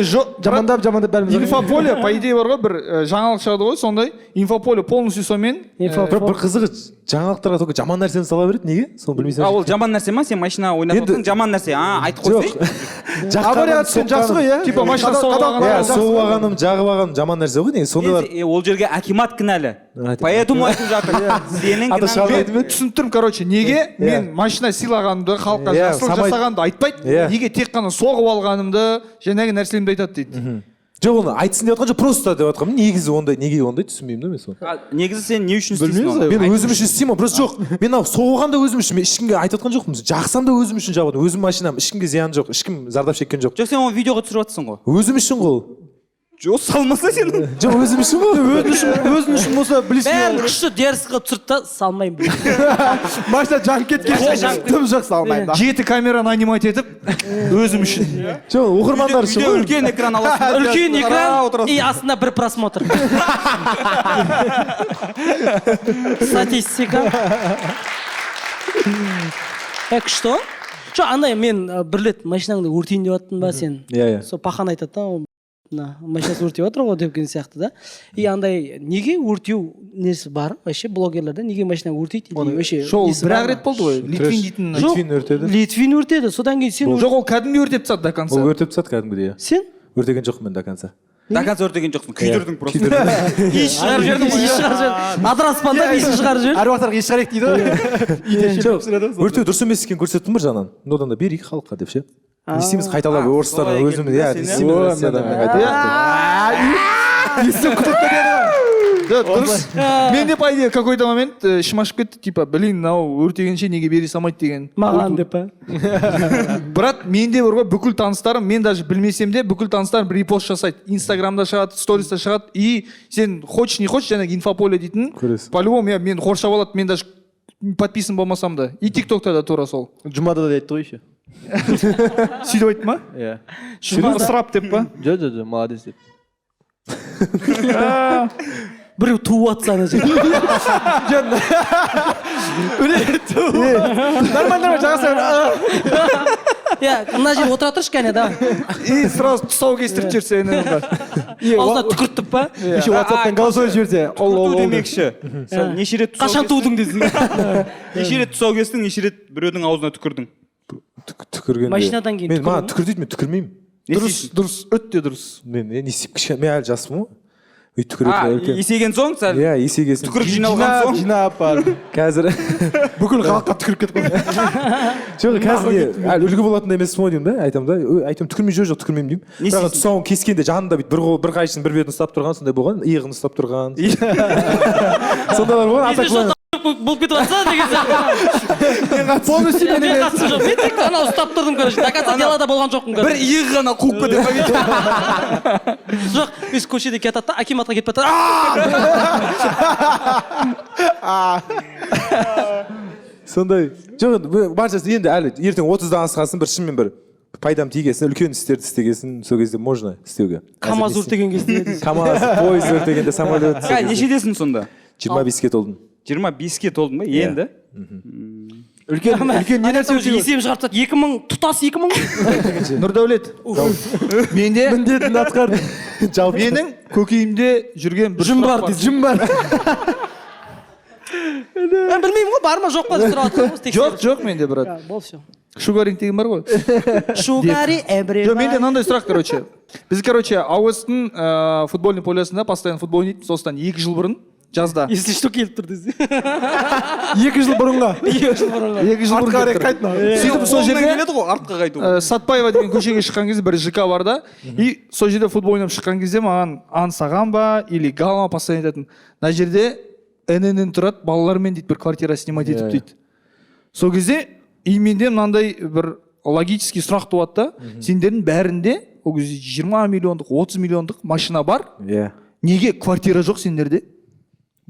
H: Жоқ,
G: жамандап жамандап бәріміз.
H: Инфополе, по идее бар ғой, бір жаңалық шығады ғой, сондай. Инфополе полностью сонымен.
K: Бір қызығы жаңалықтарға только жаман нәрсені сала береді, неге? Соны білмейсің.
F: А, ол жаман нәрсе ма? Сен машина ойнатып отырсың, жаман нәрсе. А, айтып қойсай.
G: Аварияға түскен жақсы ғой, иә?
H: Типа машина соғып алған.
K: Иә, соғып алғаным, жағып алғаным жаман нәрсе ғой, негізі сондайлар.
F: Ол жерге акимат кінәлі. Поэтому айтып жатыр. Сенің
H: кінәң. Түсініп тұрмын, короче, неге мен машина сыйлағанымды, халыққа жақсылық жасағанымды айтпайды, неге тек қана соғып алғанымды, жаңағы нәрселерімді айтады дейді.
K: Жоқ, оны айтсын деп жатқан жоқ, просто деп жатқанмын. Негізі ондай, неге ондай түсінбеймін да мен соны.
F: Негізі сен не үшін істейсің оны?
K: Мен өзім үшін істеймін, просто жоқ. Мен мынау соғылған да өзім үшін, мен ешкімге айтып жатқан жоқпын. Жақсам да өзім үшін жабадым. Өзім машинам, ешкімге зиян жоқ, ешкім зардап шеккен жоқ.
F: Жоқ, сен оны видеоға түсіріп жатсың ғой.
K: Өзім үшін ғой.
F: Жоқ, салмаса сен.
K: Жоқ, өзім үшін ғой.
G: Өзің үшін болса білесің.
I: Бәрін күшті дерзко түсірді да салмаймын.
G: Машина жанып кеткен, тым жоқ салмаймын.
H: 7 камераны анимать етіп, өзім үшін.
K: Жоқ, оқырмандар үшін ғой.
F: Үлкен экран аласың.
I: Үлкен экран и астында бір просмотр. Статистика. Күшті. Жоқ, андай мен бір рет машинаңды өртейін деп аттың ба сен?
K: Иә, иә.
I: Сол пахан айтады да, машинасы өртеп жатыр ғой деген сияқты да. И андай неге өртеу несі бар вообще блогерлерде, неге машина өртейді или вообще?
H: Шоу бір-ақ рет болды ғой, Литвин дейтін.
K: Литвин өртеді.
I: Литвин өртеді, содан кейін сен.
H: Жоқ, ол кәдімгі өртеп тастады до конца.
K: Ол өртеп тастады кәдімгідей.
I: Сен?
K: Өртеген жоқпын мен до конца.
F: До конца өртеген жоқсың, күйдірдің просто.
I: Иіс шығарып жібердің, иіс шығарып жібердің. Адыраспанда иісін шығарып жібердің.
G: Әруақтарға иіс шығарайық дейді ғой.
K: Өртеу дұрыс емес екенін көрсеттім бір жағынан. Одан да берейік халыққа деп ше. Не істейміз қайталап орыстардан өзіміз, иә, не істейміз Россиядан қайталап.
H: Есім күтіп кетеді. Дұрыс. Мен де по идее какой-то момент ішім ашып кетті, типа, блин, мынау өртегенше неге бере салмайды деген.
I: Маған деп па?
H: Брат, менде бар ғой, бүкіл таныстарым, мен даже білмесем де, бүкіл таныстарым бір репост жасайды. Инстаграмда шығады, сториста шығады, и сен хочешь не хочешь, жаңағы инфополе дейтін, по-любому мен қоршап алады, мен даже подписан болмасам да. И ТикТокта да тура сол.
G: Жұмада да айтты ғой еще.
H: Сөйтіп айтты ма?
G: Иә.
H: Ысырап деп па?
G: Жоқ, жоқ, жоқ, молодец деп.
I: Біреу туып атса ана жерде.
G: Нормально, нормально, жағасы.
I: Иә, мына жерге отыра тұршы кәне, да.
H: И сразу тұсау кестіріп жіберсе енді.
I: Аузына түкіртіп па?
G: Еще WhatsApp-тан голосовой жіберсе.
F: Түкірту демекші. Неше рет
I: қашан тудың десің.
F: Неше рет тұсау кестің, неше рет біреудің аузына түкірдің?
K: Түкіргенде.
I: Машинадан кейін
K: Мен маған
I: түкіру ме?
K: түкір дейді, мен түкірмеймін.
H: Дұрыс, дұрыс, өте дұрыс.
K: Мен не істеп кішкене, мен әлі жаспын ғой. Өйтіп түкіретін
F: А,
K: үлкен.
F: есейген соң сәл
K: Иә, есейген.
F: Түкірік жиналған соң.
G: Жинап барып.
K: Қазір
B: бүкіл халыққа түкіріп кетіп қалды.
K: Жоқ, қазір не, әлі үлгі болатындай емеспін ғой деймін да, айтамын да. Айтамын, түкірмей жоқ, жоқ, түкірмеймін деймін.
F: Не
K: Бірақ
F: істейсің?
K: тұсауын кескенде жанында бүйтіп бір қол, бір қайшының бір бетін ұстап тұрған сондай болған, иығын ұстап тұрған. Сондайлар болған, а так
I: Если что, болып кетіп жатса деген сияқты.
B: Полностью
I: Мен қатысым жоқ. Мен тек анау ұстап тұрдым, короче. До конца делада болған жоқпын,
F: бір
I: короче.
F: иығы ғана қуып кетеді ма бүйтіп?
I: Жоқ, біз көшеде кетеді да, акиматқа кетіп жатады.
K: Сондай. Жоқ, енді баршасы енді әлі ертең 30-дан асқансын, бір шынымен бір пайдам тигесін, үлкен істерді істегесін, сол кезде можно істеуге.
I: КамАЗ өртеген кезде.
K: КамАЗ, пойыз өртегенде, самолет.
F: Қай, нешедесің сонда?
K: 25-ке толдым.
F: 25-ке толдың ба? Енді?
G: Үлкен, үлкен не нәрсе
I: Уже есебін шығарып тастады. 2000, тұтас 2000.
H: Нұрдәулет. Менде
K: міндетін атқарды. Жалпы.
H: Менің көкейімде жүрген бір
I: Жүн
H: сұрақ
I: бар дейді, жүн бар. Мен білмеймін ғой, бар ма жоқ па деп сұрап жатқан ғой.
H: Жоқ, жоқ менде, брат.
I: Бол, все.
H: Шугаринг деген бар ғой.
I: Шугари everybody.
H: Жоқ, менде мынандай сұрақ, короче. Біз, короче, АОС-тың футбольный полясында постоянно футбол ойнайтынбыз осыдан 2 жыл бұрын жазда.
I: Если что келіп тұр десе.
B: 2 жыл бұрынға.
I: 2 жыл бұрынға.
H: 2 жыл бұрын
B: Артқа
H: келіп тұр.
B: қарай қайт.
H: Сөйтіп сол
F: Қолынан
H: жерде
F: келеді ғой артқа қайту.
H: Сатпаева деген көшеге шыққан кезде бір ЖК бар да. И сол жерде футбол ойнап шыққан кезде маған Ансаған ба или Галма постоянно айтатын. Мына жерде ННН тұрады, балалармен дейді бір квартира снимать етіп дейді. Сол кезде и менде мынандай бір логический сұрақ туады да. Сендердің бәрінде ол кезде 20 миллиондық, 30 миллиондық машина бар.
K: Иә.
H: Неге квартира жоқ сендерде?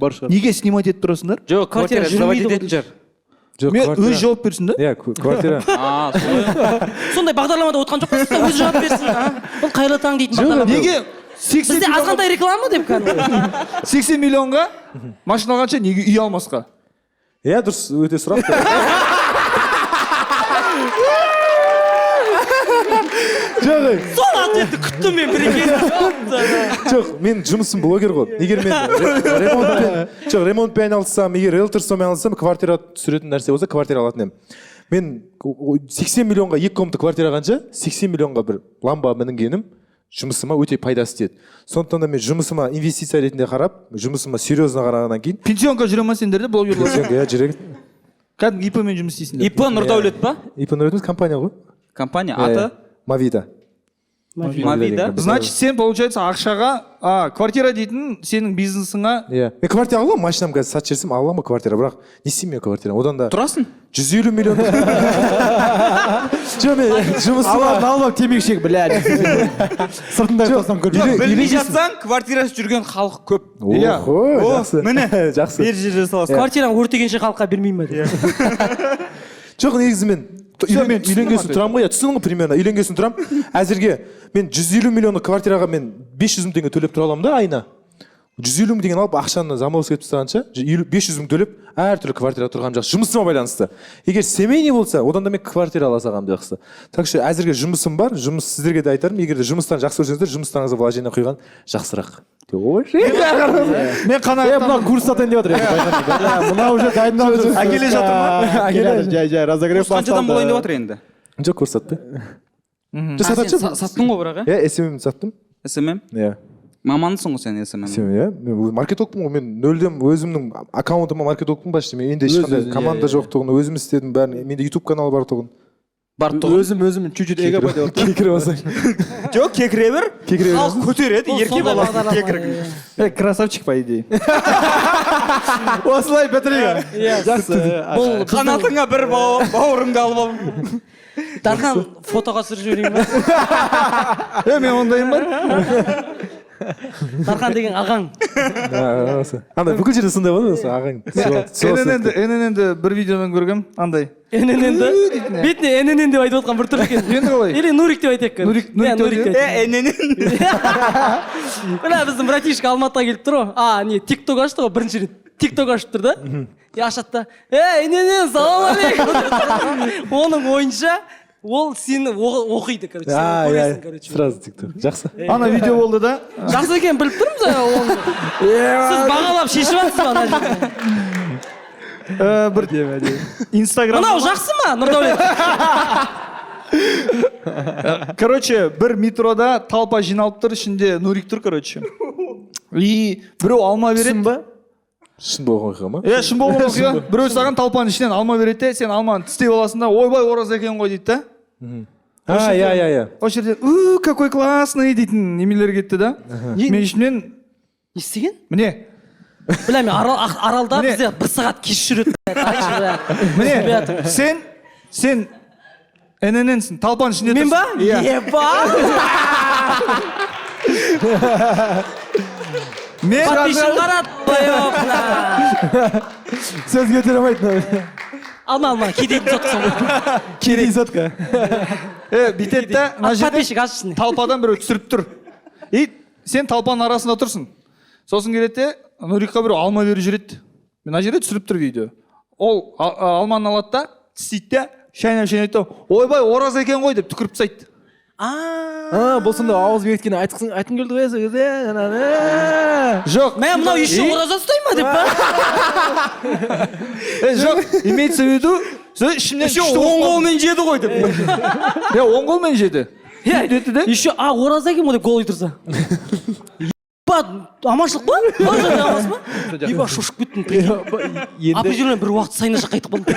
G: Бар шығар.
H: Неге снимать етіп тұрасыңдар?
F: Жоқ,
I: Квартира
F: квартира сдавать
I: жүрмейді ғой.
F: ететін шығар.
K: Жоқ,
H: Мен
K: квартира.
H: өз жауап берсін да.
K: Иә, квартира.
F: А, солай.
I: Сондай бағдарламада отқан жоқ па? Өзі жауап берсін. А? Бұл қайырлы таң дейтін бағдарлама.
H: Неге 80
I: Бізде азғантай реклама деп кәдімгі.
H: 80 миллионға машина алғанша неге үй алмасқа?
K: Иә, дұрыс, өте сұрақ. Жоқ,
I: Сол ответті күттім мен бір екен.
K: жоқ, мен жұмысым блогер ғой. Егер мен ремонтпен, жоқ, ремонтпен айналыссам, егер риэлторствомен айналыссам, квартира түсіретін нәрсе болса, квартира алатын едім. Мен 80 миллионға 2 комната квартира алғанша, 80 миллионға бір ламба мінгенім жұмысыма өте пайдасы тиеді. Сондықтан да мен жұмысыма инвестиция ретінде қарап, жұмысыма серьезно қарағаннан кейін
H: Пенсионка жүре ма сендерде блогерлар?
K: Пенсионка, иә, жүреді.
H: Кәдімгі ИП-мен жұмыс істейсіңдер.
F: ИП Нұрдәулет па?
K: ИП Нұрдәулет емес, компания ғой.
F: Компания
K: Иә,
F: аты?
K: Мавида.
F: Мавида.
H: Значит, сен, получается, ақшаға, квартира дейтін сенің бизнесіңа.
K: Иә. Мен квартира ала аламын, машинам қазір сатып жіберсем ала аламын квартира, бірақ не істеймін мен квартира? Одан да
F: Тұрасың?
K: 150 миллион. Жоқ, мен жұмысыма
B: Алып, алып темекі шегіп, бля. Сыртында ұйықтасам көрмей.
F: Білмей жатсаң, квартирасы жүрген халық көп.
K: Охо, жақсы.
F: Міне,
K: жақсы.
F: Бер жерде саласың.
I: Квартираны өртегенше халыққа бермеймін ба деп.
K: Жоқ, негізі мен үйленген соң тұрамын ғой, иә, түсіндің ғой примерно. Үйленген соң тұрамын. Әзірге мен 150 миллиондық квартираға мен 500 мың теңге төлеп тұра аламын да айына. 150 мың теңгені алып ақшаны заморозка етіп тастағанша 500 мың төлеп әртүрлі квартира тұрғаным жақсы. Жұмысыма байланысты. Егер семейный болса, одан да мен квартира ала салғаным жақсы. Так что әзірге жұмысым бар, жұмыс сіздерге де айтарым, егер де жұмыстан жақсы көрсеңіздер, жұмыстарыңызға вложение құйған жақсырақ.
H: Мен қанағаттандым.
B: Мынау курс сатайын деп жатыр. Мынау уже дайындалып жүр.
H: Әкеле жатыр ма?
B: Әкеле жатыр. Жай, жай, разогрев
F: Курс қаншадан болайын деп жатыр енді?
K: Жоқ, курс сатпай. Жоқ,
F: А,
K: сатады
F: сен
K: шығар.
F: саттың ғой бірақ,
K: иә? SMM саттым.
F: SMM?
K: Иә.
F: Мамансың ғой сен SMM.
K: SMM, иә. Мен маркетологпын ғой, мен нөлден өзімнің аккаунтыма маркетологпын почти. Мен енді ешқандай команда жоқтығын, өзім істедім бәрін. Менде YouTube каналы бар тұғын.
F: Бар тұғын.
G: Өзім чуть-чуть эго пайда болды.
K: Кекіре басайын.
F: Жоқ, кекіре бер.
K: Кекіре
F: Халық көтереді,
I: Бұл
F: ерке
I: сондай
F: бала
I: бағдарлама,
F: кекірік.
H: Красавчик, по идее.
G: Осылай бітірейік.
I: Иә.
G: Жақсы.
I: Бұл біздің
F: Қанатыңа бір бауырыңды алып ал.
I: Дархан фотоға түсіріп жіберейін ба?
H: Мен ондайым бар.
I: Дархан деген ағаң.
K: Андай бүкіл жерде сондай болады осы ағаң.
H: ННН-ді бір видеодан көргем, андай.
I: ННН-ді? Бетіне ННН деп айтып отқан бір түрлі екен.
H: Енді қалай?
I: Или Нурик деп айтайық.
H: Нурик, Нурик
I: Нурик
H: деп
I: деп айтайық.
F: ННН.
I: Мына біздің братишка Алматыға келіп тұр ғой. А, не, TikTok ашты ғой бірінші рет. TikTok ашып тұр да. И ашады да. Ей, ННН, салам алейкум. Оның ойынша ол сені оқиды, короче. Сен көресің, короче.
K: Сразу TikTok. Жақсы.
H: Ана видео болды да.
I: Жақсы екенін біліп тұрмыз оны. Сіз бағалап шешіп жатсыз ба ана жерде?
H: Бір Инстаграм.
I: Мынау жақсы ма, Нұрдәулет?
H: Короче, бір метрода толпа жиналып тұр, ішінде Нурик тұр, короче. И біреу алма береді.
K: Шын ба? Шын болған оқиға ма?
H: Иә, шын болған оқиға. Біреу саған толпаның ішінен алма береді де, сен алманы тістеп аласың да, ойбай, ораза екен ғой дейді да.
K: А, иә, иә, иә.
H: Осы жерде, у, какой классный дейтін немелер кетті да. Мен ішімнен
I: Не істеген?
H: Міне.
I: Бля, мен Аралда
H: Міне.
I: бізде бір сағат кеш жүреді.
H: Міне, сен НННсің, толпаның ішінде
I: Мен ба?
H: тұрсың. Иә.
I: Еба!
H: Мен
I: Подписчик қарады.
B: Сөз көтере алмайды.
I: Алма, алма, кедейдің соткасы ғой.
B: Кедей сотка.
H: Бүйтеді да, мына жерде
I: Подписчик ашсын.
H: толпадан біреу түсіріп тұр. И сен толпаның арасында тұрсың. Сосын келеді де, Нурикқа біреу алма беріп жүреді. Мына жерде түсіріп тұр видео. Ол алманы алады да, тістейді де, шайнап шайнайды да, ойбай, ораза екен ғой деп түкіріп тастайды.
G: А, бұл сонда ауыз бекіткені айтқың айтқың келді ғой сол кезде, жаңағы.
H: Жоқ.
I: Мә, мынау еще ораза ұстай ма деп па?
H: Жоқ, имеется в виду, сол ішімнен
F: Еще
H: күшті
F: оң
H: болып қалдым.
F: қолмен жеді ғой деп.
H: Иә, оң қолмен жеді.
I: Иә,
H: Деді де.
I: еще а ораза екен ғой деп голый тұрса. Еба, аманшылық па? Бар жерде амансыз ба? Еба, шошып кеттім.
G: Енді
I: Определенно бір уақыт сайына жаққа қайтып қалдым.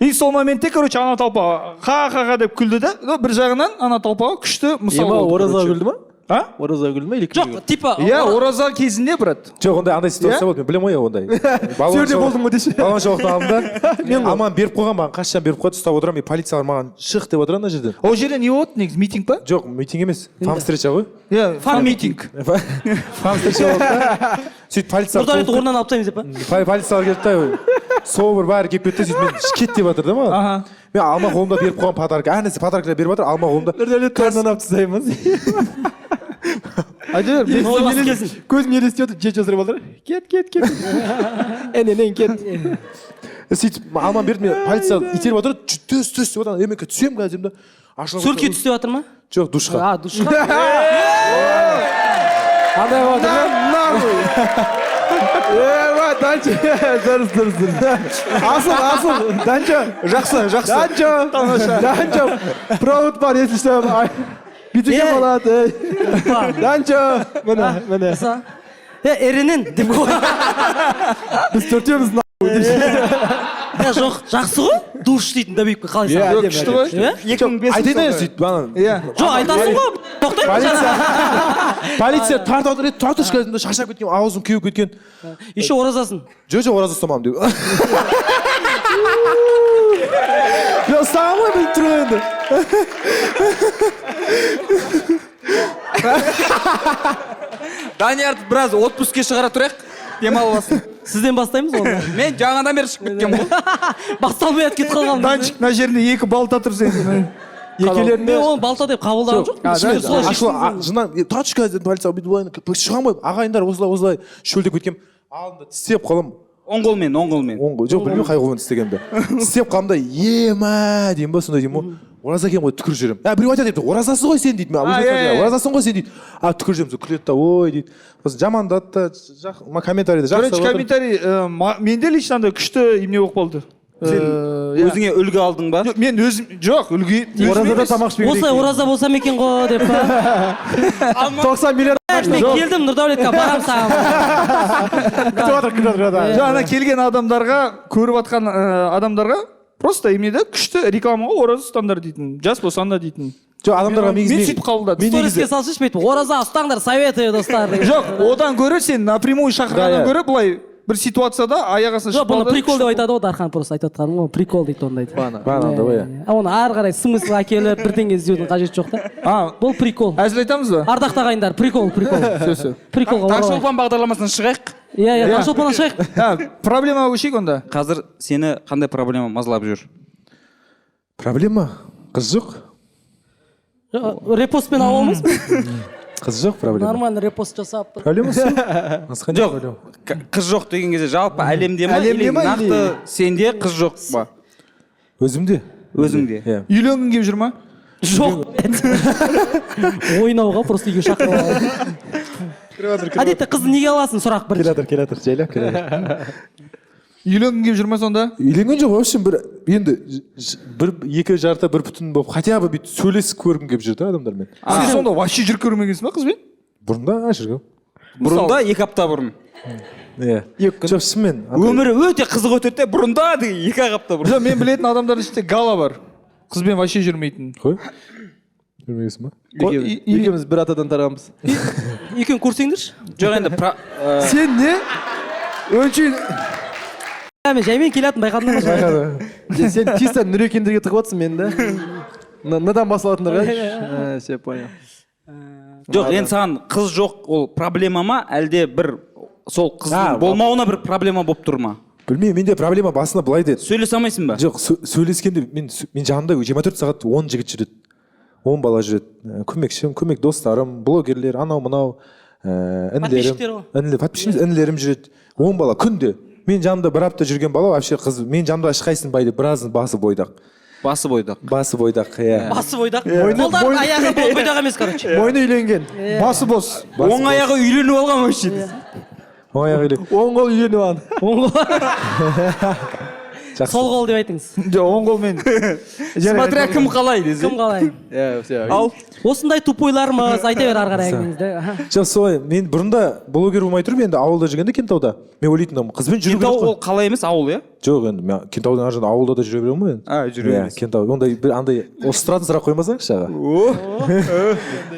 H: И сол моментте, короче, ана толпа ха-ха-ха деп күлді да, но бір жағынан ана толпаға күшті мысал
G: Ема
H: болды.
G: ораза
H: короче.
G: күлді ма?
H: А?
G: Ораза күлді ма или кім
I: Жоқ, типа
H: Иә, ораза кезінде, брат.
K: Жоқ, ондай андай ситуация
H: Иә?
K: болды, мен білемін ғой ондай.
B: Сол жерде болдым ғой деші.
K: Балуан шолақтың алдында аман беріп қойған маған, қашан беріп қойды, ұстап отырамын, и полициялар маған шық деп отыр ана жерден.
H: Ол жерде не болды негізі, митинг па?
K: Жоқ, митинг емес, фан встреча ғой.
H: Иә, фан митинг.
K: Фан встреча болды да. Сөйтіп полициялар
I: Нұрдәулетті
K: толып
I: орнынан алып тастаймыз деп па?
K: Полициялар келді да, собор бәрі келіп кетті, сөйтіп мен кет деп жатыр да маған.
H: Аха.
K: Мен алма қолымда беріп қойған подарка, әр нәрсе подаркалар беріп жатыр, алма қолымда.
B: Нұрдәулет орнынан алып тастаймыз.
H: Айта бер.
I: Ой, басы келсін.
B: Көзім елестеп отыр, жет жасырып отыр. Кет, кет, кет. Эненен кет.
K: Сөйтіп алма берді, мен полиция итеріп жатыр, түс, түс деп жатыр, мен түсемін қазір деймін да. Ашылып
I: Суретке түс деп жатыр ма?
K: Жоқ, душқа.
I: А, душқа.
B: Андай болып жатыр да? Ева, Данчо. Дұрыс, дұрыс, дұрыс. Асыл, асыл. Данчо.
H: Жақсы, жақсы.
B: Данчо. Данчо. Провод бар, если что. Бүйтуге болады. Данчо. Міне, міне.
I: Эренен деп қой.
B: Біз төртеуміз
I: Е, жоқ, жақсы ғой. Душ дейтін добивка қалай
B: Иә,
I: саған?
B: әдемі,
H: Күшті ғой.
I: Иә?
H: 2005
K: Айтайын да сөйтіп ана.
H: Иә.
I: Жоқ, айтасың ғой. Тоқтаймын
K: Полиция. Полиция тартып отыр, тұра тұршы қазір, шаршап кеткен, аузым кеуіп кеткен.
I: Еще оразасын.
K: Жоқ, жоқ, ораза ұстамамын деп. Мен ұстағанмын ғой, біліп тұрмын енді.
F: Даниярды біраз отпускке шығара тұрайық, демалып алсын.
I: Сізден бастаймыз оны.
F: Мен жаңадан бері шығып кеткен ғой.
I: Басталмай ат кетіп қалған.
H: Данчик, мына жерінде екі балта тұр сенің.
K: Екеулерінде
I: Мен оны балта деп қабылдаған жоқпын. Ішімде солай
K: Ашулы,
I: шештім.
K: жына, тұра тұршы қазір, полиция бүйтіп былай, шығамын ғой, ағайындар осылай, осылай шөлдеп кеткенмін. Алдымда тістеп қаламын.
F: Оң қолмен, оң қолмен.
K: Оң қол, жоқ, білмеймін қай қолмен тістегенімді. Тістеп қаламын да, ема деймін ба, сондай деймін ғой. Ораза екен ғой, түкіріп жіберемін. А, біреу айтады дейді, оразасыз ғой сен дейді. Мен,
H: А,
K: өзім
H: иә,
K: айтамын,
H: иә.
K: оразасың ғой сен дейді. А, түкіріп жіберемін, сол күледі да, ой дейді. Сосын жамандады да, комментарийді жақсы
H: Короче, комментарий, менде лично андай күшті имне болып қалды.
F: Сен
H: Иә.
F: өзіңе үлгі алдың ба?
H: Жоқ, мен өзім, жоқ, үлгі
B: Оразада тамақ ішпеу керек.
I: Осылай ораза болсам екен ғой деп па?
B: 90 миллион
I: Мен келдім Нұрдәулетке, барам саған.
B: күтіп жатыр, күтіп жатыр.
H: Жоқ, ана келген адамдарға, көріп жатқан адамдарға просто имне да күшті реклама ғой, ораза ұстаңдар дейтін, жас болсаң да дейтін.
K: Жоқ, адамдарға
H: Мен сөйтіп қабылдадым.
K: Мен
I: Сториске
K: негізі
I: салсайшы бүйтіп, ораза ұстаңдар, советую достар деген.
H: Жоқ, одан гөрі сен напрямую шақырғаннан
K: Да, иә.
H: гөрі былай бір ситуацияда аяқ астынан
I: Жоқ,
H: шығып
I: бұны
H: қалды.
I: прикол деп айтады ғой Дархан, просто айтып отқаным ғой, прикол дейді ондайды.
K: Бағана ғой, иә.
I: Оны ары қарай смысл әкеліп бірдеңе іздеудің қажеті жоқ та.
H: А,
I: Бұл прикол.
H: әзіл айтамыз ба?
I: Ардақты ағайындар, прикол, прикол.
H: Все, все.
I: Приколға оралайық.
F: Таңшолпан бағдарламасынан шығайық.
I: Иә, иә, Таңшолпаннан шығайық.
H: А, проблемаға көшейік онда.
F: Қазір сені қандай проблема мазалап жүр?
K: Проблема? Қыз жоқ?
I: Репостпен ала алмайсың ба?
K: Қыз жоқ проблема.
I: Нормально репост жасап.
K: Проблема сол. Басқа не
F: Жоқ,
K: проблема?
F: Қыз жоқ деген кезде жалпы әлемде ма,
B: Әлемде
F: или
B: ма,
F: нақты
B: или-
F: сенде қыз жоқ па?
K: Өзімде.
F: Өзіңде.
K: Иә.
H: Үйленгің келіп жүр ма?
I: Жоқ. Ойнауға просто үйге шақырып алады. Әдетте қызды неге аласың сұрақ бірінші.
K: Келе жатыр, келе жатыр, жайлап келе жатыр.
H: Үйленгің келіп жүр ма сонда?
K: Үйленген жоқ, в общем, бір енді бір екі жарты бір бүтін болып, хотя бы бүйтіп сөйлесіп көргім келіп жүр да адамдармен.
H: Сен сонда вообще жүріп көрмегенсің ба қызбен?
K: Бұрында жүргем.
F: Бұрында 2 апта бұрын.
K: Иә. Жоқ, шынымен.
F: Өмірі өте қызық өтеді де, бұрында деген 2 апта бұрын.
H: Жоқ, мен білетін адамдардың ішінде Гала бар. Қызбен вообще жүрмейтін.
K: Қой. Жүрмегенсің ба?
G: Екеуміз бір атадан тарағанбыз.
I: Екеуін көрсеңдерші.
F: Жоқ, енді
H: сен не? Өңшейін.
I: Мен жаймен келатын байқадың ба?
G: Сен чисто Нұрекендерге тығып отырсың мені да. Надан басылатындар ғой. Все, понял.
F: Жоқ, енді саған қыз жоқ, ол проблема ма, әлде бір сол қыздың болмауына бір проблема болып тұр ма?
K: Білмеймін, менде проблема басында былай деді.
F: Сөйлесе алмайсың ба?
K: Жоқ, сөйлескенде мен жанымда 24 сағат 10 жігіт жүреді. 10 бала жүреді. Көмекшім, көмек достарым, блогерлер, анау мынау, інілерім, подписчик інілерім жүреді. 10 бала күнде. Мен жанымда бір апта жүрген бала вообще қыз, мен жанымда ешқайсысын бай деп біразын басы бойдақ.
F: Басы бойдақ.
K: Басы бойдақ, иә.
I: Басы бойдақ. Қолдары аяғы бойдақ емес, короче.
G: Мойны үйленген.
H: Басы бос.
F: Оң аяғы үйленіп алған вообще.
K: Оң аяғы үйленіп.
G: Оң қол үйленіп алған.
I: Оң қол. Сол қол деп айтыңыз.
H: Жоқ, оң қолмен.
F: Смотря кім қалай десе.
I: Кім қалай.
G: Иә, все.
F: Ал
I: осындай тупойлармыз, айта бер ары қарай әңгімеңізді.
K: Жоқ, солай, мен бұрында блогер болмай тұрып, енді ауылда жүргенде Кентауда, мен ойлайтынмын, қызбен жүру керек.
F: Кентау ол қала емес, ауыл, иә?
K: Жоқ, енді мен Кентаудың ар жағында ауылда да жүре беремін ғой енді.
F: А, жүре бересің.
K: Кентау, ондай бір андай ұрыстыратын сұрақ қоймасаңызшы аға.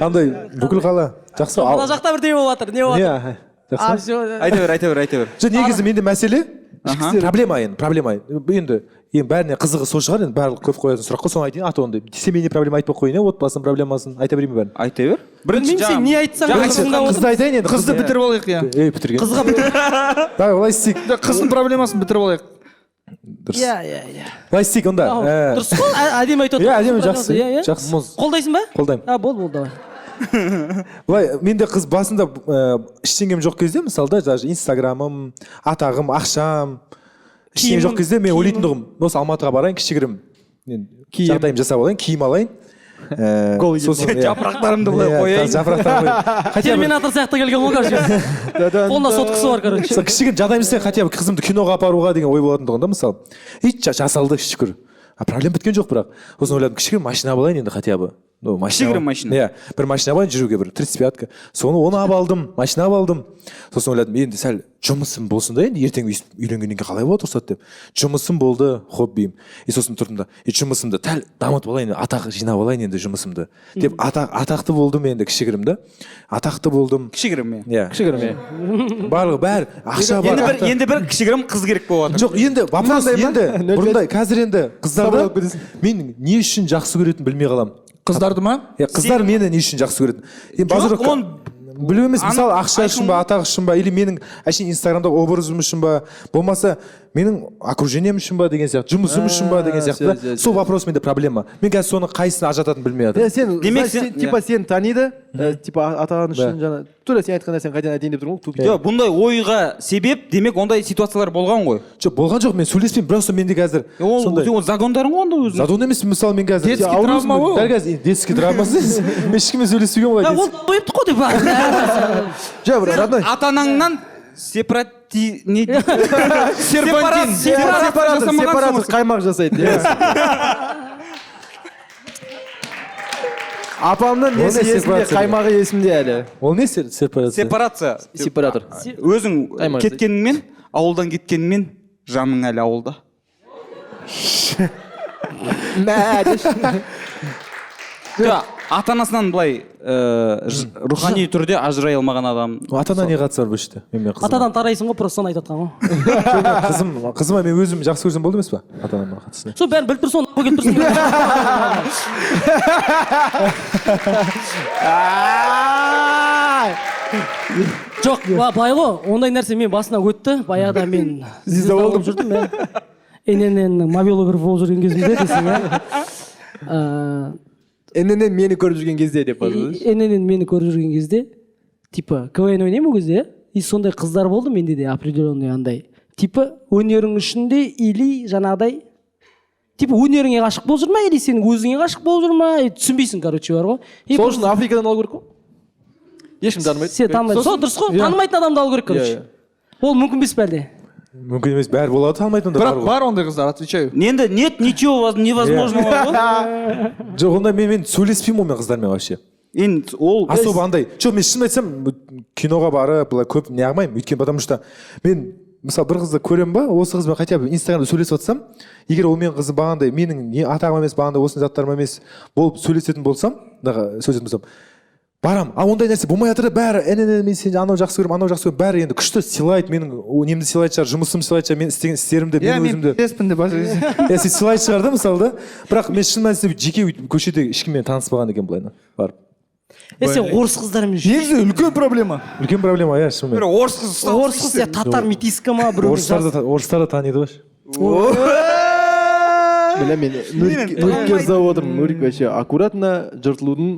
K: Андай бүкіл қала жақсы.
I: Мына жақта бірдеңе болып жатыр, не болып жатыр?
K: Жақсы.
F: Айта бер, айта бер, айта бер.
K: Жоқ, негізі менде мәселе проблема енді, проблема. Енді бәріне қызығы сол шығар, енді барлық көп қоятын сұрақ қой, соны айтайын, аты ондай. Семейный проблема айтпай қояйын, отбасының проблемасын айта берейін бе бәрін?
F: Айта бер.
I: Білмеймін, сен не айтсаң,
K: қызды айтайын енді.
H: Қызды бітіріп алайық, иә.
K: Ей, бітірген.
I: Қызға бітір.
K: Давай, олай істейік.
H: Қыздың проблемасын бітіріп алайық.
K: Дұрыс.
I: Иә, иә, иә.
K: Олай істейік онда.
I: Дұрыс қой, әдемі айтып отыр.
K: Иә, әдемі, жақсы. Жақсы.
I: Қолдайсың ба?
K: Қолдаймын.
I: А, болды, болды, давай.
K: Былай, менде қыз басында ештеңем жоқ кезде, мысалы да, даже инстаграмым, атағым, ақшам, ештеңе жоқ кезде мен ойлайтын тұғым, осы Алматыға барайын, кішігірім жағдайым жасап алайын, киім алайын.
F: Жапырақтарымды былай қояйын.
K: Жапырақтарымды қояйын.
I: Терминатор сияқты келген ғой, короче. Қолында соткасы бар, короче.
K: Кішігірім жағдайым жасайын, хотя бы қызымды киноға апаруға деген ой болатын тұғын да, мысалы. И жасалды, шүкір. Проблема біткен жоқ бірақ. Сосын ойладым, кішігірім машина алайын енді хотя бы.
F: Кішігірім машина.
K: Иә, бір машина алайын жүруге, бір 35-ка. Соны оны алып алдым, машина алып алдым. Сосын ойладым, енді сәл жұмысым болсын да, енді ертең үйленгеннен кейін қалай болады рұқсат деп. Жұмысым болды, хоббиім. И сосын тұрдым да, и жұмысымды сәл дамытып алайын, атақ жинап алайын енді жұмысымды. Деп атақты болдым енді кішігірім да. Атақты болдым.
F: Кішігірім,
K: иә.
G: Кішігірім, иә.
K: Барлығы бәрі ақша бар.
F: Енді бір кішігірім қыз керек болып жатыр.
K: Жоқ, енді вопрос енді бұрындай қазір енді қыздарды мен не үшін жақсы көретінін білмей қаламын.
H: Қыздарды ма?
K: Иә, қыздар мені не үшін жақсы көретін? Енді базар білу емес, мысалы ақша үшін ба, атақ үшін ба, или менің әшейін инстаграмда образым үшін ба, болмаса менің окружением үшін ба деген сияқты, жұмысым үшін ба деген сияқты. Сол вопрос менде проблема. Мен қазір соны қайсысын ажырататынын білмей жатырмын.
G: Сен, демек, сен типа сен таниды, типа атағың үшін жаңа тура сен айтқан нәрсені қайтадан айтайын деп тұрмын ғой.
F: Жоқ, бұндай ойға себеп, демек ондай ситуациялар болған ғой.
K: Жоқ, болған жоқ, мен сөйлеспеймін, просто менде қазір
F: сондай. Ол загондарың ғой онда өзің.
K: Загон емес, мысалы мен қазір
H: детский травма ғой.
K: Дәл қазір детский травмасы. Мен ешкіммен сөйлеспеген олай.
I: Ол қойыпты ғой деп.
G: Жоқ, бір родной.
F: Ата-анаңнан
H: серпантин,
G: сепаратор қаймақ жасайды. Апамның несі есімде, қаймағы есімде әлі.
K: Ол не сепарация?
F: Сепарация.
G: Сепаратор.
F: Өзің кеткеніңмен, ауылдан кеткеніңмен жаның әлі ауылда. Жоқ, ата-анасынан былай рухани түрде ажырай алмаған адам.
K: Ата-ана не қатысы бар бұл жерде?
I: Атадан тарайсың ғой, просто соны айтып жатқан ғой.
K: Қызыма мен өзім жақсы көрсем болды емес па? Ата-анама қатысы.
I: Сол бәрін біліп тұрсың, оны келіп тұрсың. Жоқ, былай ғой, ондай нәрсе мен басынан өтті. Баяғыда мен звезда болып жүрдім. ННН-нің мобилографы болып жүрген кезімде десең, иә.
G: ННН мені көріп жүрген кезде деп жазды.
I: ННН мені көріп жүрген кезде, типа КВН ойнаймын ол кезде, и сондай қыздар болды менде де определенный андай. Типа өнерің үшін де или жаңағыдай, типа өнеріңе ғашық болып жүр ма, или сенің өзіңе ғашық болып жүр ма, түсінбейсің, короче, бар ғой.
G: Сол үшін Африкадан алу керек қой. Ешкім танымайды.
I: Сен танымайды. Сол дұрыс қой, танымайтын адамды алу керек, короче. Ол мүмкін емес пе әлде?
K: Мүмкін емес, бәрі болады танымайтын ондай.
H: Бірақ бар ондай қыздар, отвечаю.
F: Енді нет ничего невозможного ғой.
K: Жоқ, онда мен сөйлеспеймін ғой мен қыздармен вообще.
F: Енді ол
K: особо андай. Жоқ, мен шынын айтсам, киноға барып былай көп не қылмаймын, өйткені потому что мен мысалы бір қызды көремін ба, осы қызбен хотя бы инстаграмда сөйлесіп жатсам, егер ол менің қызым бағандай, менің не атағым емес, бағандай осындай заттарым емес болып сөйлесетін болсам, сөйлесетін болсам, барам. А ондай нәрсе болмай жатыр да, бәрі НН мен сені анау жақсы көремін, анау жақсы көремін, бәрі енді күшті сыйлайды, менің немді сыйлайтын шығар, жұмысымды сыйлайтын шығар, мен істеген істерімді, мен өзімді.
H: Мен деп
K: иә, сыйлайтын шығар да мысалы да. Бірақ мен шын мәнісінде жеке көшеде ешкіммен таныспаған екен былайынан барып.
I: Сен орыс қыздармен
H: негізі үлкен проблема.
K: Үлкен проблема, иә, шынымен.
F: Бір орыс қыз ұстап.
I: Орыс қыз, иә, татар метиска ма, біреу.
K: Орыстар да таниды ғой.
G: Бля, мен Нурикке ұстап отырмын. Нурик вообще аккуратно жыртылудың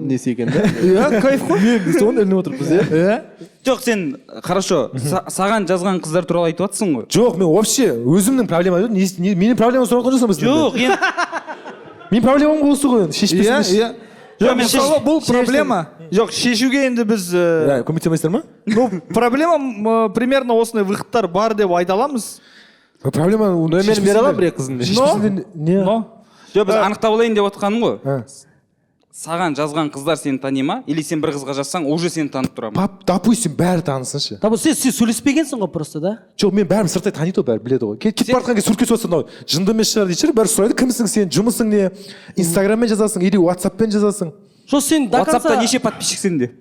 G: несі екен да?
H: Иә, кайф қой.
G: Мен соны ілініп отырмыз, иә.
F: Жоқ, сен хорошо, саған жазған қыздар туралы айтып жатсың ғой.
K: Жоқ, мен вообще өзімнің проблемам. Менің проблемамды сұрап жатқан жоқсың ба сен?
F: Жоқ, енді
K: менің проблемам осы ғой енді, шешпесін.
H: Иә, иә. Жоқ, мысалы бұл проблема. Жоқ, шешуге енді біз
K: көмектемейсіздер ма?
H: Ну, проблема примерно осындай выходтар бар деп айта аламыз.
K: Проблема
G: нөмірін бере аламын бір қыздың.
H: Но
F: жоқ, біз анықтап алайын деп отқаным ғой. Саған жазған қыздар сені тани ма? Или сен бір қызға жазсаң, уже сені танып тұра ма?
K: Допустим, бәрі танысыншы.
I: Сен сөйлеспегенсің ғой просто, да?
K: Жоқ, мен бәрін сырттай таниды ғой, бәрі біледі ғой. Кетіп бара жатқан кезде суретке түсіп жатсаң, мынау жынды емес шығар дейтін шығар, бәрі сұрайды, кімсің сен, жұмысың не, инстаграммен жазасың или ватсаппен жазасың.
I: Жоқ, сен до конца
F: WhatsAppта неше подписчик сенде?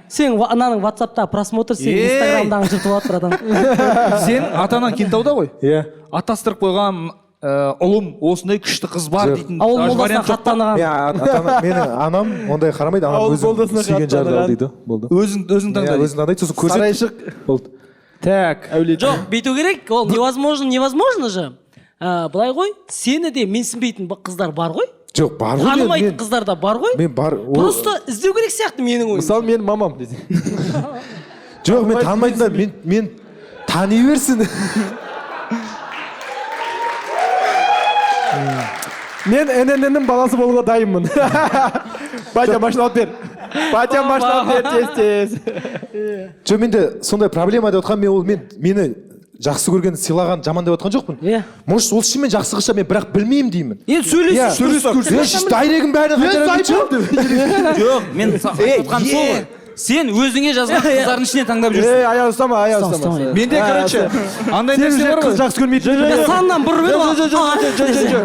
I: Сен ананың WhatsAppта просмотр, сен инстаграмдағы жыртып алады, братан.
H: Сен ата-анаң Кентауда ғой?
K: Иә.
H: Атастырып қойған ұлым осындай күшті қыз бар дейтін.
I: Ауыл молдасына хат таныған.
K: Менің анам ондай қарамайды, анам өзің сүйген жарды ал дейді. Болды.
H: Өзің таңда.
K: Өзің таңдайды, сосын көрсет.
G: Сарайшық.
K: Болды.
H: Так.
I: Жоқ, бүйту керек, ол невозможно, невозможно же. Былай ғой, сені де менсінбейтін қыздар бар ғой.
K: Жоқ, бар ғой.
I: Танымайтын қыздар да бар ғой.
K: Мен бар.
I: Просто іздеу керек сияқты менің ойымша.
G: Мысалы, менің мамам десе.
K: Жоқ, мен танымайтындар, мен тани берсін.
G: Мен ННН-нің баласы болуға дайынмын. Батя, машина алып бер. Батя, машина алып бер, тез-тез.
K: Жоқ, менде сондай проблема деп отқан, мен ол мені жақсы көрген, сыйлаған, жаман деп отқан жоқпын. Может, ол шынымен жақсы қыз шығар, мен бірақ білмеймін деймін.
I: Енді сөйлесіп
K: көрсін. Дайрегім бәрін қайтарып кетші.
F: Жоқ, мен айтып отқаным сол ғой. Сен өзіңе жазған қыздардың ішінен таңдап жүрсің.
G: Ей, аяқ ұстама, аяқ ұстама.
H: Менде, короче, андай нәрсе бар ғой.
G: Қыз жақсы көрмейтін.
I: Саннан бұрып еді.
G: Жоқ.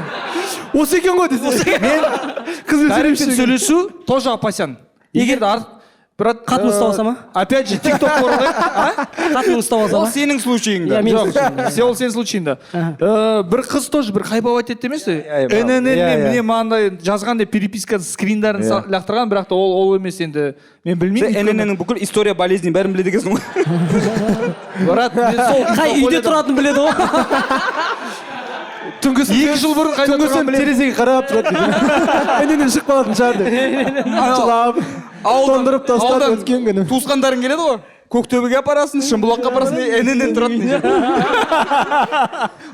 G: Осы екен ғой десе.
H: Мен дайректен сөйлесу тоже опасен. Егер брат,
I: қатын ұстап алса ма?
H: Опять же, TikTok оралайық.
I: Қатын ұстап алса ма?
F: Ол сенің случайыңда.
H: Жоқ, ол сенің случайыңда. Бір қыз тоже бір хайповать етті емес пе? ННН мен міне мынандай жазған деп переписка скриндарын лақтырған, бірақ та ол емес енді. Мен білмеймін.
F: ННН-нің бүкіл история болезни бәрін біледі екенсің ғой.
H: Брат, мен сол
I: қай үйде тұратынын біледі ғой.
G: Түнгісін
H: 2 жыл бұрын қайда тұрғанын біледі.
G: Терезеге қарап тұрады. ННН шығып қалатын шығар деп. Жылап. Тондырып тастап өткен күні.
F: Туысқандарың келеді ғой. Көктөбеге апарасың, Шымбұлаққа апарасың, ННН тұрады.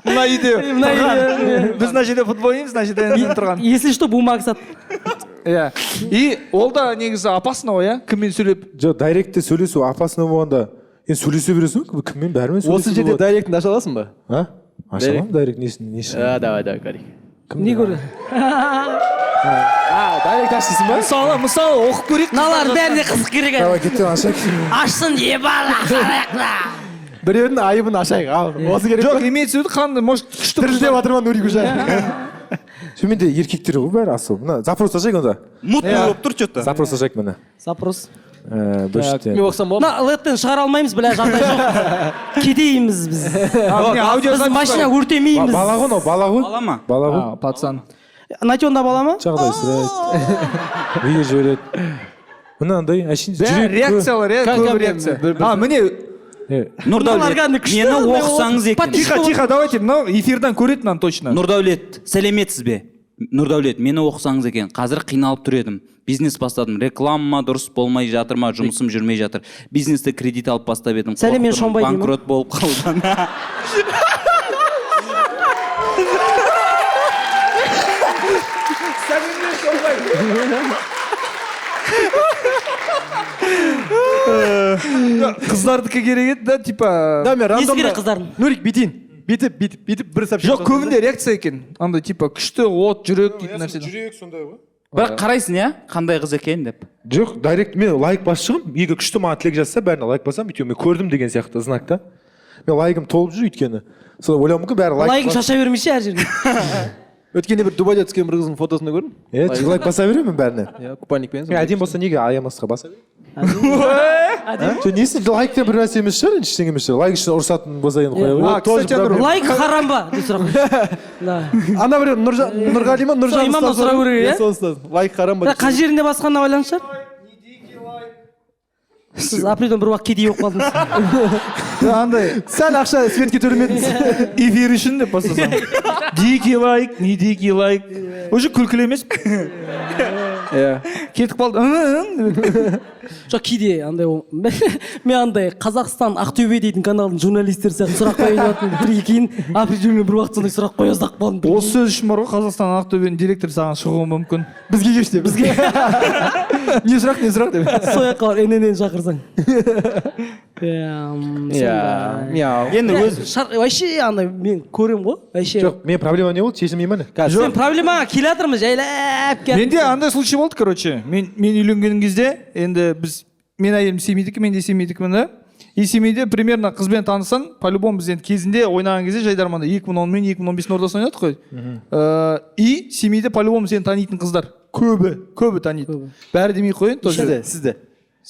H: Мына үйде тұрған. Біз мына жерде футбол ойнаймыз, мына жерде ННН тұрған.
I: Если что, бумага сат.
H: Иә. И ол да негізі опасно ғой, иә? Кіммен сөйлеп?
K: Жоқ, дайректте сөйлесу опасно болғанда, енді сөйлесе бересің ғой, кіммен бәрімен сөйлесу.
G: Осы жерде дайректін аша аласың ба?
K: А? Аша аламын дайрект несін, несін.
G: Давай, давай, көрейік.
I: Не көрді?
K: Дайрект ашсың ба?
H: Мысалы, оқып көрейік.
I: Мыналардың бәріне қызық керек әлі.
K: Давай, кеттен ашайық.
I: Ашсын, ебала, қарайық.
G: Біреудің айыбын ашайық. Ал, осы керек.
H: Жоқ, имеется в виду қандай, может, күшті.
G: Дірілдеп жатырмын Нурик уже.
K: Сонымен де еркектер ғой бәрі асыл. Мына запрос ашайық онда.
F: Мутный болып тұр что-то.
K: Запрос ашайық міне.
I: Запрос.
G: Мен оқысам болады.
I: Мына леттен шығара алмаймыз, бля, жағдай жоқ. Кедейміз біз. Біз машина өртемейміз.
K: Бала ғой мынау, бала ғой.
F: Бала ма?
K: Бала ғой.
H: Пацан.
I: Натенда бала ма?
K: Жағдай сұрайды. Үйге жібереді. Мынандай әшейін жүрек.
H: Реакциялар, көп реакция. А, міне
F: Нұрдәулет, мені оқысаңыз екен.
H: Тихо, тихо, давайте, мынау эфирдан көреді мынаны точно.
F: Нұрдәулет, сәлеметсіз бе? Нұрдәулет, мені оқысаңыз екен. Қазір қиналып тұр едім. Бизнес бастадым. Реклама дұрыс болмай жатыр ма, жұмысым жүрмей жатыр. Бизнесті кредит алып бастап едім.
I: Сәлем, мен Шонбай деймін.
F: Банкрот болып қалдым.
H: Сәлем, мен Шонбай. Қыздардікі керек еді да, типа.
G: Да, мен
I: Несі
G: рандомда
I: керек қыздардың?
G: Нурик, бүйтейін, бүйтіп, бүйтіп, бүйтіп бір сообщение.
H: Жоқ, көбінде реакция екен андай, типа, күшті от, жүрек дейтін нәрсе.
K: Жүрек сондай ғой.
F: Бірақ қарайсың, иә, қандай қыз екен деп.
K: Жоқ, директ мен лайк басып шығамын. Егер күшті маған тілек жазса, бәріне лайк басамын, өйткені мен көрдім деген сияқты знак та. Мен лайкым толып жүр, өйткені солай ойлауым мүмкін, бәрі лайк.
I: Лайкың шаша бермейші әр жерге.
G: Өткенде бір Дубайда түскен бір қыздың фотосын да көрдім.
K: Е, лайк баса беремін мен бәріне.
G: Иә, купальникпен.
K: Мен әдемі болса, неге аямасқа баса беремін? Жоқ, несі, лайк те бір нәрсе емес шығар енді, ештеңе емес шығар. Лайк үшін ұрысатын болса, енді қоя
H: А,
K: бер. Тоже
H: кстати, ана
K: проблема.
I: Лайк харам ба деп сұрақ қойшы. Да.
G: Ана бір Нұрғали ма, Нұржан
I: Сол имамнан
G: ұстаз
I: сұрау
G: бар.
I: керек, иә?
G: Иә, сол ұстаз. Лайк харам ба
I: Бірақ қай жерінде басқанына байланысты шығар. Сіз апрельден бір уақыт кедей болып қалдыңыз.
H: Андай
G: Сәл ақша светке төлемедіңіз.
H: Эфир үшін деп бастасам, дикий лайк, не дикий лайк, уже күлкілі емес.
G: Иә.
H: Кетіп қалды.
I: Жоқ, кейде андай мен андай Қазақстан Ақтөбе дейтін каналдың журналистері сияқты сұрақ қояйын деп жатырмын. Прикинь, апрельден бір уақыт сондай сұрақ қоя салып қалдым.
H: Осы сөз үшін бар ғой, Қазақстан Ақтөбенің директоры саған шығуы мүмкін.
G: Бізге келші деп, бізге. Не сұрақ, не сұрақ деп.
I: Сол жаққа барып ННН шақырсаң. Иә, сондай.
G: Мяу.
F: Енді өз
I: Вообще андай мен көремін ғой вообще.
K: Жоқ, мен проблема не болды, шешілмей ма, не?
I: Сен проблемаға келе жатырмыз жайлап келе.
H: Менде андай случай болды, короче. Мен үйленген кезде енді біз, мен әйелім Семейдікі, мен де Семейдікімін да. И Семейде примерно қызбен танысаң, по-любому біз енді кезінде ойнаған кезде жайдарманда 2010 мен 2015-тің ортасында ойнадық қой. И Семейде по-любому сені танитын қыздар көбі, көбі таниды. Бәрі демей ақ қояйын тоже.
G: Сізді, сізді.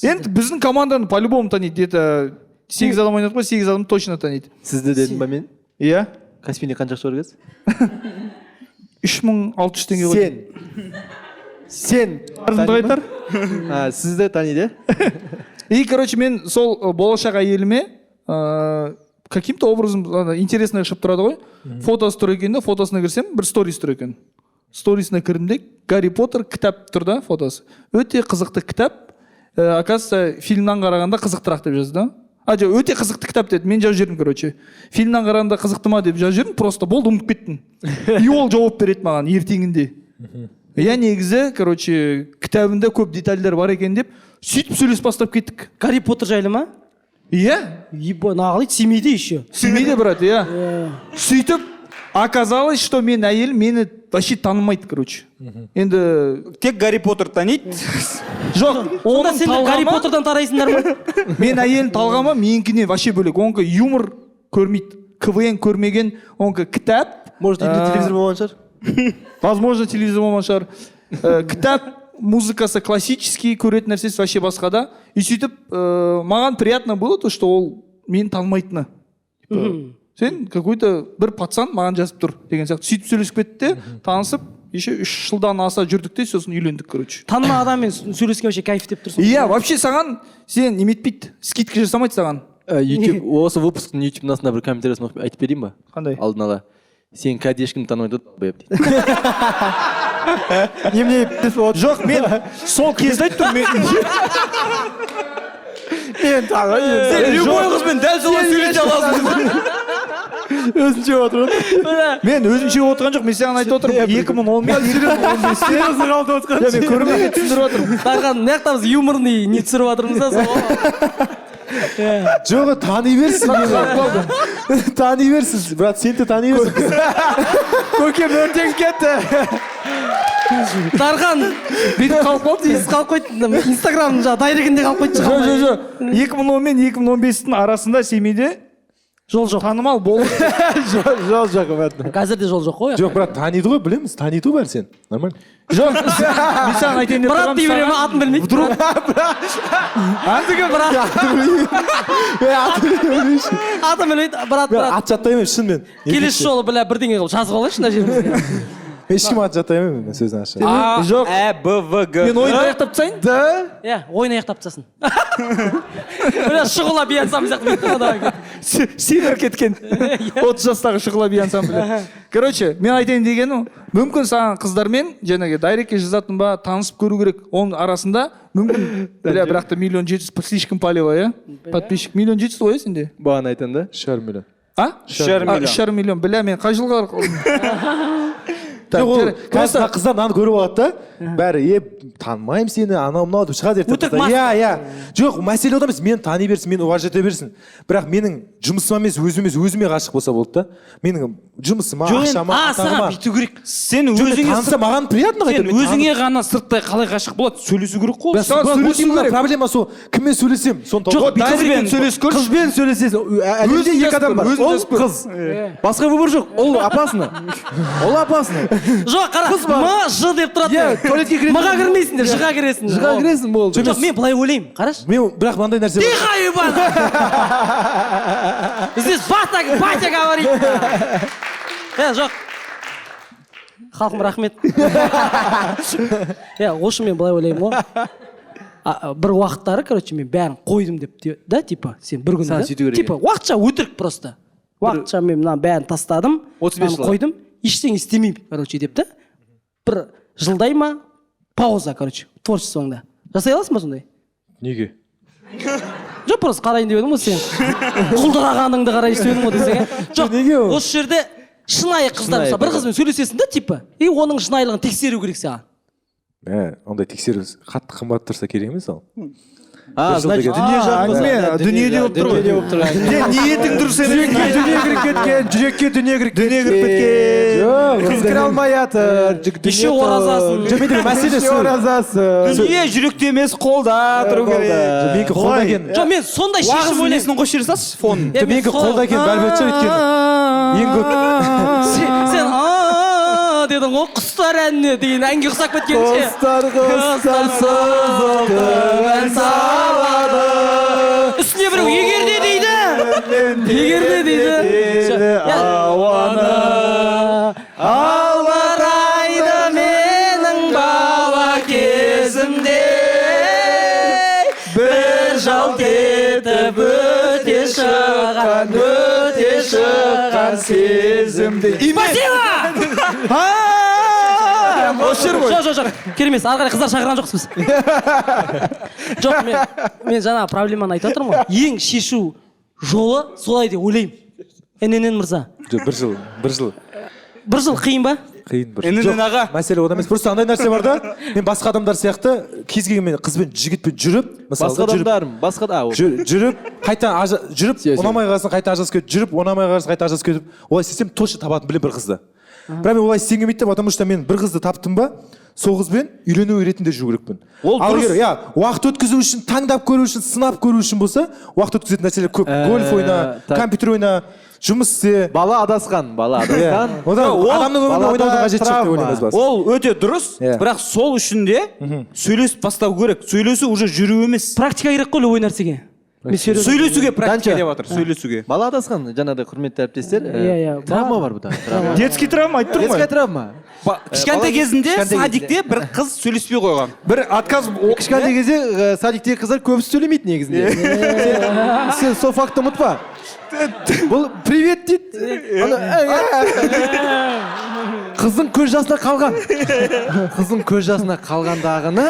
H: Енді біздің команданы по-любому таниды. Где-то сегіз адам ойнадық қой, сегіз адам точно таниды.
G: Сізді дедім ба мен?
H: Иә.
G: Каспийде қанша ақша бар қазір?
H: 3600 теңге ғой.
G: Сен. Сен.
H: Қарызымды қайтар.
G: А, сізді таниды, иә?
H: И, короче, мен сол болашақ әйеліме каким-то образом ана интересный шығып тұрады ғой. Фотосы тұр екен да, фотосына кірсем, бір сторис тұр екен. Сторисіне кірдім де, Гарри Поттер кітап тұр да, фотосы. Өте қызықты кітап. Оказывается, фильмнан қарағанда қызықтырақ деп жазды да. А, жоқ, өте қызықты кітап деді. Мен жазып жібердім, короче. Фильмнан қарағанда қызықты ма деп жазып жібердім, просто болды, ұмытып кеттім. И ол жауап береді маған ертеңінде. Я негізі, короче, кітабында көп детальдер бар екен деп, сөйтіп сөйлесіп бастап кеттік.
I: Гарри Поттер жайлы ма?
H: Иә.
I: Ебать, нағылайды Семейде еще.
H: Семейде, брат, иә. Сөйтіп, оказалось, что мен әйелім мені вообще танымайды, короче. Енді
F: Тек Гарри Поттер таниды.
H: Жоқ,
I: Сонда
H: оның
I: сендер Гарри
H: талғамы
I: Поттердан тарайсыңдар ма?
H: Мен әйелім талғамы менікінен вообще бөлек. Онікі юмор көрмейді, КВН көрмеген, онікі кітап.
G: Может, үйінде телевизор болған шығар?
H: Возможно, телевизор болмаған шығар. Кітап, музыкасы классический, көретін нәрсесі вообще басқа да. И сөйтіп маған приятно было то, что ол мені танымайтыны. Типа, сен какой-то бір пацан маған жазып тұр деген сияқты. Сөйтіп сөйлесіп кетті де, танысып, еще 3 жылдан аса жүрдік те, сосын үйлендік, короче.
I: Танымаған адаммен сөйлескен вообще кайф деп тұрсың.
H: Иә, вообще саған, сен неметпейді, скидка жасамайды саған.
G: YouTube, осы выпусктың YouTube астына бір комментариясын оқып айтып берейін ба?
H: Қандай?
G: Алдын ала. Сен кәде ешкімді танымайды ғой, дейді.
H: Немене? Жоқ, мен сол кезде айтып тұрмын мен.
G: Мен тағы
F: Сен любой қызбен дәл солай сөйлесе аласың.
G: Өзінше отыр.
H: Мен өзімше отырған жоқ, мен саған айтып отырмын. 2010 мен 2015-те Иә, мен көрмеген түсіндіріп жатырмын.
I: Дархан, мына жақта біз юморный не түсіріп жатырмыз да, сол.
K: Жоқ, тани берсін мені, тани берсін, брат, сен де тани берсін.
G: Көкем өртеніп кетті.
I: Дархан
H: бүйтіп қалып қалды.
I: Иіс қалып қойды. Инстаграмның жаңағы дайрегінде қалып қойды.
H: Жоқ, жоқ, жоқ. 2010 мен 2015-тің арасында Семейде
I: жол жоқ.
H: Танымал болып.
G: Жол жоқ, брат.
I: Қазір де жол жоқ қой.
K: Жоқ, брат, таниды ғой, білеміз, таниды ғой бәрі сені, нормально.
H: Жоқ, мен саған айтайын деп
I: Брат
H: тұрғаным
I: дей бере ма,
H: саған-
I: атын білмейді.
H: Вдруг
I: Брат. Атын білмейді, брат,
K: Мен
I: брат.
K: ат жаттай алмаймын шынымен.
I: Келесі жолы, бля, бірдеңе қылып жазып алайыншы мына жерімізге.
K: Мен ешкім ат жаттай алмаймын, мен сөзін ашық.
F: А,
H: Жоқ.
F: Ә, Б, В, Г.
H: Мен ойынды аяқтап тастайын.
G: Да?
I: Иә, ойын аяқтап тастасын. Бля, Шұғыла би ансамбль сияқты бүйтіп тұрады.
H: Сеніп кеткен 30 жастағы Шұғыла би ансамблі. Короче, мен айтайын дегенім, мүмкін саған қыздармен жаңағы дайректке жазатын ба, танысып көру керек. Оның арасында мүмкін, бля, бірақ та 1 700 000 слишком палево, иә, подписчик 1 700 000 ғой, иә, сенде?
G: Бағана айтқан да.
K: 3,5 миллион.
H: А?
F: 3,5 миллион.
H: 3,5 миллион. Бля, мен қай жылға?
K: Жоқ, ол қазір мына қыздар мынаны көріп алады да, бәрі е танымаймын сені, анау мынау деп шығады ертең.
I: Өтірік
K: Қыздар.
I: маска.
K: Иә, иә. Жоқ, мәселе ода емес, мені тани берсін, мені уважать ете берсін. Бірақ менің жұмысыма емес, өзіме емес, өзіме ғашық болса болды да. Менің жұмысыма,
F: Жоқ, енді-
K: ақшама,
I: А, саған
K: атағыма.
I: бүйту керек.
F: Сен
K: Жоқ, мен
F: өзіңе
K: таныса маған приятно
F: сен
K: қайта. Мен
F: өзіңе ғана сырттай қалай ғашық болады? Сөйлесу керек қой.
K: танып- Бірақ вот именно проблема сол, кіммен сөйлесем, соны тауып.
F: Қызбен
G: сөйлесіп көрші. Қызбен сөйлесесің. Әлемде
B: Өзің
G: екі адам бар.
B: жазып көр,
G: Ол
B: өзің жазып көр.
G: қыз. Басқа выбор жоқ. Ол опасно. Ол опасно.
I: Жоқ, қара,
G: Қыз бар.
I: М, Ж деп тұрады.
G: Иә, туалетке кіретін.
I: Мға кірмейсіңдер, Жға кіресің.
G: Жға кіресің, болды.
I: Жоқ, мен былай ойлаймын, қарашы.
K: Мен бірақ мынандай нәрсе бар.
I: Тихо, ебать! Здесь батя, батя говорит. Е, жоқ. Халқым, рахмет. Е, осы мен былай ойлаймын ғой. Бір уақыттары, короче, мен бәрін қойдым деп, да, типа, сен бір күні,
G: Саған
I: да?
G: сөйту керек
I: Типа, уақытша өтірік просто. Уақытша мен мынаның бәрін тастадым,
G: 35
I: мынаны
G: жылға.
I: қойдым, ештеңе істемеймін, короче, деп та. Бір жылдай ма, пауза, короче, творчествоңда. Жасай аласың ба сондай?
K: Неге?
I: Жоқ, просто қарайын деп едім ғой сен. Құлдырағаныңды қарайын деп едім ғой десең. Иә. Жоқ,
K: неге ол?
I: осы жерде шынайы қыздар,
G: Шынайы
I: мысалы, бір
G: бір
I: қызбен сөйлесесің да, типа, и оның шынайылығын тексеру керек саған.
K: Ә, ондай тексеру қатты қымбат тұрса керек емес ол.
G: А,
K: Бір жыл
G: значит,
K: деген.
G: дүние
B: А,
G: жақ
B: әңгіме дүниеде болып тұр ғой.
G: Дүниеде болып тұр.
B: Сен ниетің дұрыс емес.
G: Жүрекке дүние кіріп кеткен, жүрекке дүние кіріп
B: Дүние кіріп кеткен.
K: Жоқ,
G: Қыз кіре алмай жатыр.
I: Еще оразасын.
K: Жоқ, менде мәселе
G: Еще
K: сол.
G: оразасын.
F: Дүние жүректе емес, қолда тұру керек.
K: Менікі қолда екен.
I: Жоқ, мен сондай шешім
F: Уағыздың
I: ойлаймын.
F: несін қосып жібере салшы, фонын.
I: Е, мен
K: Менікі
I: солай-
K: қолда екен бәрібір ше, өйткені ең көп
I: Сен а дедің ғой, құстар әніне деген әнге ұқсап кеткен ше.
G: Құстар, құстар сызылтып ән салады.
I: Үстіне біреу егер де дейді. Егер де дейді.
G: Ауаны
I: Албырайды менің бала кезімде. Бір жалт етіп өте шыққан, өте шыққан
B: сезімде.
I: Спасибо!
B: Осы жер ғой.
I: Жоқ, жоқ, жоқ. Керек емес. Ары қарай қыздар шақырған жоқпыз біз. Жоқ, мен жаңа проблеманы айтып отырмын ғой. Ең шешу жолы солай деп ойлаймын. ННН мырза.
K: Жоқ, бір жыл, бір жыл.
I: Бір жыл қиын ба?
K: Қиын бір.
F: ННН
K: Жоқ,
F: аға.
K: Мәселе ода емес. Просто андай нәрсе бар да, мен басқа адамдар сияқты кез келген қызбен, жігітпен жүріп, мысалы
G: Басқа
K: жүріп,
G: адамдар, басқа да.
K: жүріп, қайта жүріп, ұнамай қалсын, қайта ажырасып кетіп, жүріп, ұнамай қалсын, қайта ажырасып кетіп, олай істесем точно табатын білемін бір қызды. Бірақ мен олай істегім келмейді да, потому что мен бір қызды таптым ба, сол қызбен үйлену ретінде жүру керекпін.
F: Ол
K: Ал
F: дұрыс.
K: егер, иә, уақыт өткізу үшін, таңдап көру үшін, сынап көру үшін болса, уақыт өткізетін нәрселер көп. Гольф ойна,
G: так.
K: компьютер ойна, жұмыс істе.
G: Бала адасқан, бала
K: Иә.
G: адасқан.
K: Одан
F: Ол-
K: адамның өмірін
G: балада
K: ойнаудың қажеті жоқ деп
G: травма.
K: ойлаймын өз басым.
F: Ол өте дұрыс,
K: Иә.
F: бірақ сол үшін де сөйлесіп бастау керек. Сөйлесу уже жүру емес.
I: Практика керек қой любой нәрсеге. Мен серьезно.
F: Сөйлесуге практика
G: Данча.
F: деп жатыр, сөйлесуге.
G: Бала адасқан, жаңағыдай құрметті әріптестер.
I: Иә, иә.
G: Травма бар бұда. Травма.
B: Детский травма айтып тұрмын
G: Детская
B: ғой.
G: травма.
F: Кішкентай кезінде
G: кішкентай
F: садикте бір қыз сөйлеспей қойған.
B: Бір отказ
G: Кішкентай кезде садиктегі қыздар көбісі сөйлемейді негізінде. Сен сол фактты ұмытпа. Бұл привет дейді. Ана, Қыздың көз жасына қалған. Қыздың көз жасына қалғандағыны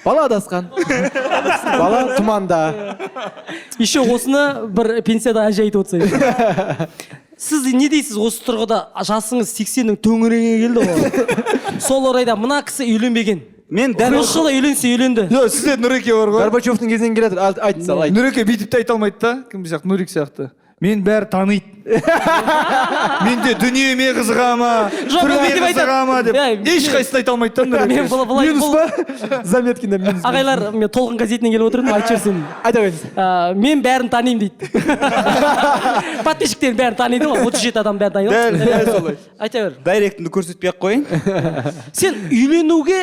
G: бала адасқан. Бала тұманда.
I: Еще осыны бір пенсияда әже айтып отырса. Сіз не дейсіз осы тұрғыда? Жасыңыз 80-нің төңірегіне келді ғой. Сол орайда мына кісі үйленбеген.
F: Мен дәл
I: Осы жылы үйленсе үйленді.
B: Жоқ, сізде Нұреке бар ғой.
G: Горбачевтың кезінен келе жатыр. Айт сал, айт.
H: Нұреке бүйтіп те айта алмайды да, кім сияқты, Нурик сияқты. Мен бәрі таниды. Менде дүниеме қызыға ма,
I: Жоқ,
H: түріме
I: бүйтіп айтады.
H: қызыға ма деп.
I: Иә,
H: Ешқайсысын айта алмайды да Нұреке.
I: Мен былай
G: Минус
I: бұл
G: па? Заметкинде минус.
I: ағайлар, мен Толқын газетінен келіп отырмын, айтып жіберсем.
G: Айта қойыңыз.
I: Мен бәрін танимын дейді. Подписчиктердің бәрін таниды ғой, 37 адам бәрін таниды.
F: Дәл, дәл солай.
I: Айта бер.
F: Дайректімді көрсетпей ақ қояйын.
I: Сен үйленуге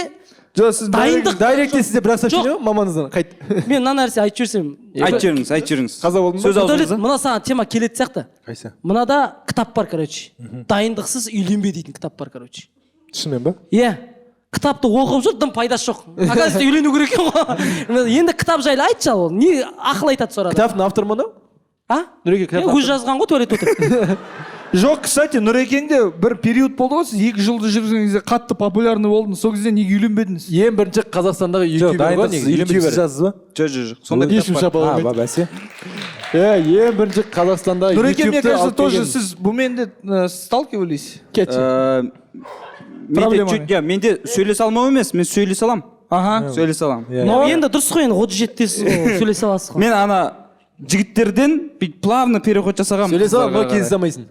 B: Жоқ, сіз
I: дайындық
G: Дайректте сізде бір сообщение
I: Жоқ.
G: ғой мамаңыздан. Қайт.
I: Мен мына нәрсе айтып жіберсем.
F: Айтып жіберіңіз, айтып жіберіңіз.
G: Қаза болдың ба?
F: Сөз
I: Нұрдәулет,
F: аузыңызда.
I: мына саған тема келетін сияқты.
K: Қайсы?
I: Мынада кітап бар, короче. Дайындықсыз үйленбе дейтін кітап бар, короче.
K: Шынымен ба?
I: Иә. Кітапты оқып жүр, дым пайдасы жоқ. Оказывается, үйлену керек екен ғой. Енді кітап жайлы айтшы ал ол. Не ақыл айтады сол арада?
G: Кітаптың авторы мынау?
I: А?
G: Нұреке, кітаптың
I: Өзі жазған ғой, туалетте отырып.
H: Жоқ, кстати, Нұрекеңде бір период болды ғой, сіз 2 жылды жүрген кезде қатты популярный болдыңыз. Сол кезде неге үйленбедіңіз?
G: Ең бірінші Қазақстандағы
K: Жоқ,
G: ютубер ғой
K: дайындықсыз
G: негізі.
K: үйленбей
G: Ютубер.
K: сіз жаздыңыз ба?
F: Жоқ, жоқ, жоқ, сондай
G: Ешкім
F: кітап бар.
G: шапа
K: А,
G: алмайды.
K: ба, бәсе.
G: Иә, ең бірінші Қазақстандағы
H: Нұреке, мне
G: ютубты
H: кажется,
G: алып
H: тоже
G: келген.
H: сіз бұмен де сталкивались.
G: Кетші.
F: Менде
H: Проблемамен.
F: иә, менде сөйлесе алмау емес, мен сөйлесе аламын. Сөйлесе аламын.
H: Но
I: Енді дұрыс қой, енді 37-тесіз ғой, сөйлесе аласыз ғой.
F: Мен ана жігіттерден бүйтіп плавно переход жасағанмын.
G: Сөйлесе аламын, но
F: қыздарға
G: кездесе
F: қарай.
G: алмайсың.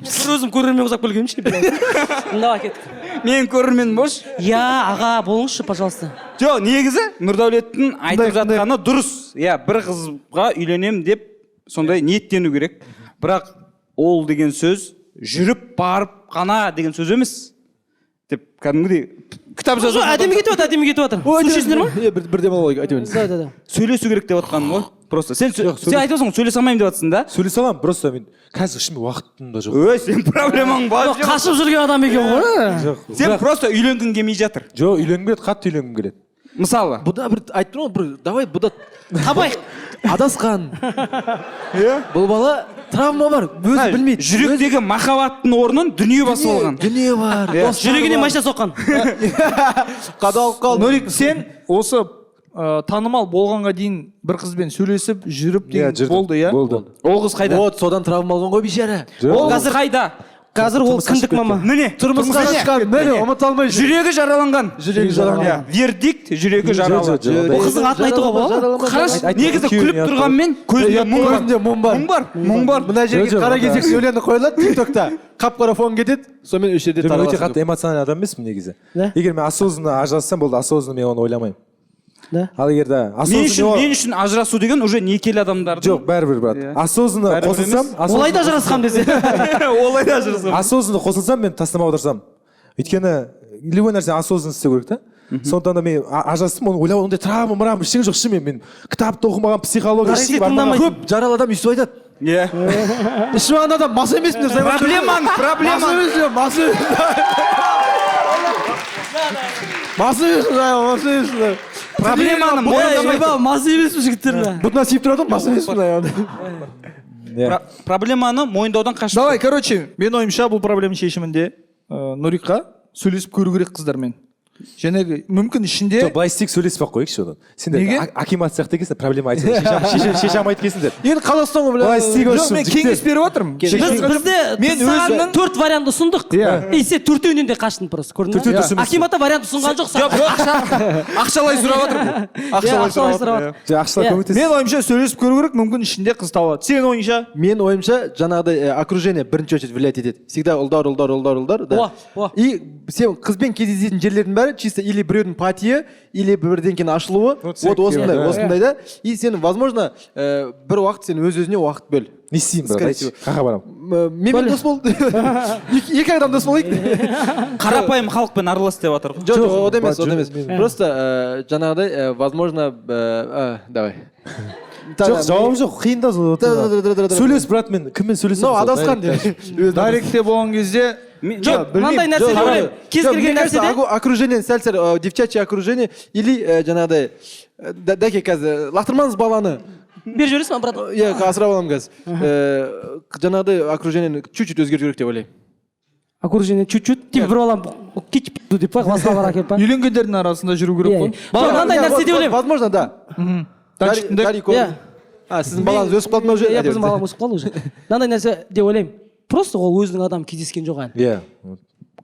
I: Бір өзім көрермен ұзап келгенмін ше. Давай, кеттік.
F: Менің көрерменім болшы.
I: Иә, аға, болыңызшы, пожалуйста.
F: Жоқ, негізі Нұрдәулеттің айтып жатқаны дұрыс. Иә, бір қызға үйленемін деп сондай ниеттену керек. Бірақ ол деген сөз жүріп барып қана деген сөз емес деп кәдімгідей кітап
I: Жоқ,
F: жазып
I: әдемі кетіп жатыр, әдемі кетіп жатыр. Түсінесіңдер ма?
G: Иә, бір демалып алайық, айта беріңіз.
I: Да, да, да.
F: Сөйлесу керек деп жатқаным ғой. Просто сен айтып отырсың ғой, сөйлесе алмаймын деп жатрсың да.
K: Сөйлесе аламын, просто мен қазір шынымен уақытым да жоқ.
F: Ой, сен проблемаң бар.
I: Жоқ, қашып жүрген адам екен ғой.
K: Жоқ.
F: Сен просто үйленгің келмей жатыр.
K: Жоқ, үйленгім келеді, қатты үйленгім келеді.
F: Мысалы.
G: Бұда бір айтып тұрмын ғой, бір давай бұда
I: Табайық.
G: Адасқан. Бұл бала травма бар, өзі білмейді.
F: Жүректегі махаббаттың орнын дүние басып алған.
G: Дүние бар. Достары
I: Жүрегіне
G: бар.
I: машина соққан.
G: Қадалып қалды.
H: Нұрик, сен осы танымал болғанға дейін бір қызбен сөйлесіп жүріп
K: Иә,
H: деген
K: жүрдім.
H: болды, иә?
K: Болды.
F: Ол қыз қайда?
G: Вот содан травма алған ғой бейшара.
F: Ол қыз қайда?
I: Қазір ол кіндік мама.
F: Міне.
G: Тұрмысқа шыққан, міне, ұмыта алмай жүр.
F: Жүрегі жараланған.
G: Жүрегі жараланған.
F: Иә, вердикт: жүрегі жаралы.
K: Жоқ, жоқ,
I: Ол қыздың атын айтуға болады ма?
F: Қарашы,
K: Айт-
F: негізі
K: күйеуіне
F: күліп
K: ат
F: тұрғанмен көзінде мұң бар.
G: Көзінде мұң бар.
F: Мұң бар, мұң бар.
G: Мына жерге
K: Жоқ, жоқ,
G: қара
K: онда-
G: кезек өлеңі қойылады тиктокта. Қап-қара фон кетеді, сонымен осы жерде
K: Жоқ, мен өте
G: тараласың.
K: қатты эмоциональный адам емеспін негізі.
I: Да?
K: Егер мен осознанно ажырассам болды, осознанно мен оны ойламаймын.
I: Да?
K: Ал егер да
F: Мен үшін,
K: осознанно
F: мен үшін ажырасу деген уже некелі адамдардың.
K: Жоқ, бәрібір, брат.
F: Иә.
K: Осознанно
F: Бәрібір
K: қосылсам,
F: емес.
I: Олай да ажырасқан десе.
F: Олай да ажырасқан.
K: Осознанно қосылсам, мен тастамауға тырысамын. Өйткені любой нәрсені осознанно істеу керек та. Сондықтан да мен ажырастым, оны ойлап, ондай травма мравма ештеңе жоқ, шынымен мен кітапты оқымаған, психология
I: Наргиз
K: ештеңе бармаған.
G: Көп жаралы адам өйстіп айтады.
F: Иә.
G: Ішіп алған адам мас емеспін деп
F: Проблемаң,
G: Мас
F: проблемаң.
G: емеспін, мас емеспін. Мас емеспін, мас емеспін.
F: Проблеманы мойындамайды.
I: Ойбай, мас емеспін, жігіттер.
G: Бұтына сиіп тұрады ғой, мас емеспін.
K: Иә.
F: Проблеманы мойындаудан қашып.
H: Давай, короче, мен ойымша, бұл проблема шешімінде Нұрикқа сөйлесіп көру керек қыздармен. Жаңағы мүмкін ішінде
K: Жоқ, былай істейік, сөйлеспей ақ қояйықшы одан. Сендер
H: Неге?
K: Акимат сияқты екенсіңдер, проблема айтса шеше алмайды екенсіңдер.
G: Енді Қазақстан ғой,
K: Былай істейік,
H: Жоқ,
K: осы
H: мен
K: жігіттер.
H: кеңес беріп жатырмын.
I: Біз бізде
H: Мен
I: біз саған
H: өзімнің
I: төрт вариант ұсындық.
H: Иә.
I: И сен төртеуінен де қаштың просто, көрдің
K: Төртеу
I: ба?
K: дұрыс емес.
I: Акиматта вариант ұсынған жоқ саған.
F: Ақшалай сұрап жатыр.
I: Иә, ақшалай сұрап жатыр.
K: Жоқ, ақшалай
I: Иә.
K: көмектес.
H: Мен ойымша, сөйлесіп көру керек, мүмкін ішінде қыз табылады. Сенің ойыңша?
G: Мен ойымша, жаңағыдай окружение бірінші очередь влиять етеді. Всегда ұлдар, ұлдар, ұлдар, ұлдар. Да.
I: О, о.
G: И сен қызбен кездесетін жерлердің бәрі чисто или біреудің патиі, или бірдеңкенің ашылуы.
K: Вот
G: Вот осындай,
K: да.
G: осындай да. И сен, возможно, бір уақыт сен өз өзіне уақыт бөл.
K: Не істеймін, брат?
G: Скорее
K: Айтшы,
G: всего.
K: қаяққа барамын?
G: Менімен дос бол. Екі адам дос болайық.
F: Қарапайым халықпен аралас деп жатыр ғой.
G: Жоқ, жоқ, ол емес,
K: жоқ,
G: ол емес. Просто жаңағыдай, возможно, давай.
K: Жоқ, жауабым жоқ, қиын да сол.
G: Да.
K: Сөйлес, брат, мен кіммен сөйлесемін?
G: Ну, адасқан деп.
H: Директте болған кезде
I: Жоқ, мынандай нәрсе деп ойлаймын. Кез
G: Жоқ,
I: келген
G: мне кажется,
I: нәрседе
G: окружение сәл сәл девчачье окружение или жаңағыдай дәке, қазір лақтырмаңыз баланы.
I: Беріп жібересің ба, брат?
G: Иә, асырап аламын қазір. Жаңағыдай окружениені чуть чуть өзгерту керек деп ойлаймын.
I: Окружение чуть чуть типа бір балам кетіп деп па, басқа бара келіп па?
H: Үйленгендердің арасында жүру керек
I: Иә,
H: қой.
I: иә. Жоқ, мынандай
G: Иә,
I: нәрсе
G: вот,
I: деп ойлаймын.
G: Возможно, да.
H: Дарик.
I: Иә.
G: А, сіздің балаңыз өсіп қалды ма уже?
I: Иә, біздің балам өсіп қалды уже. Мынандай нәрсе деп ойлаймын. Просто ол өзінің адамы кездескен жоқ әлі.
K: Иә.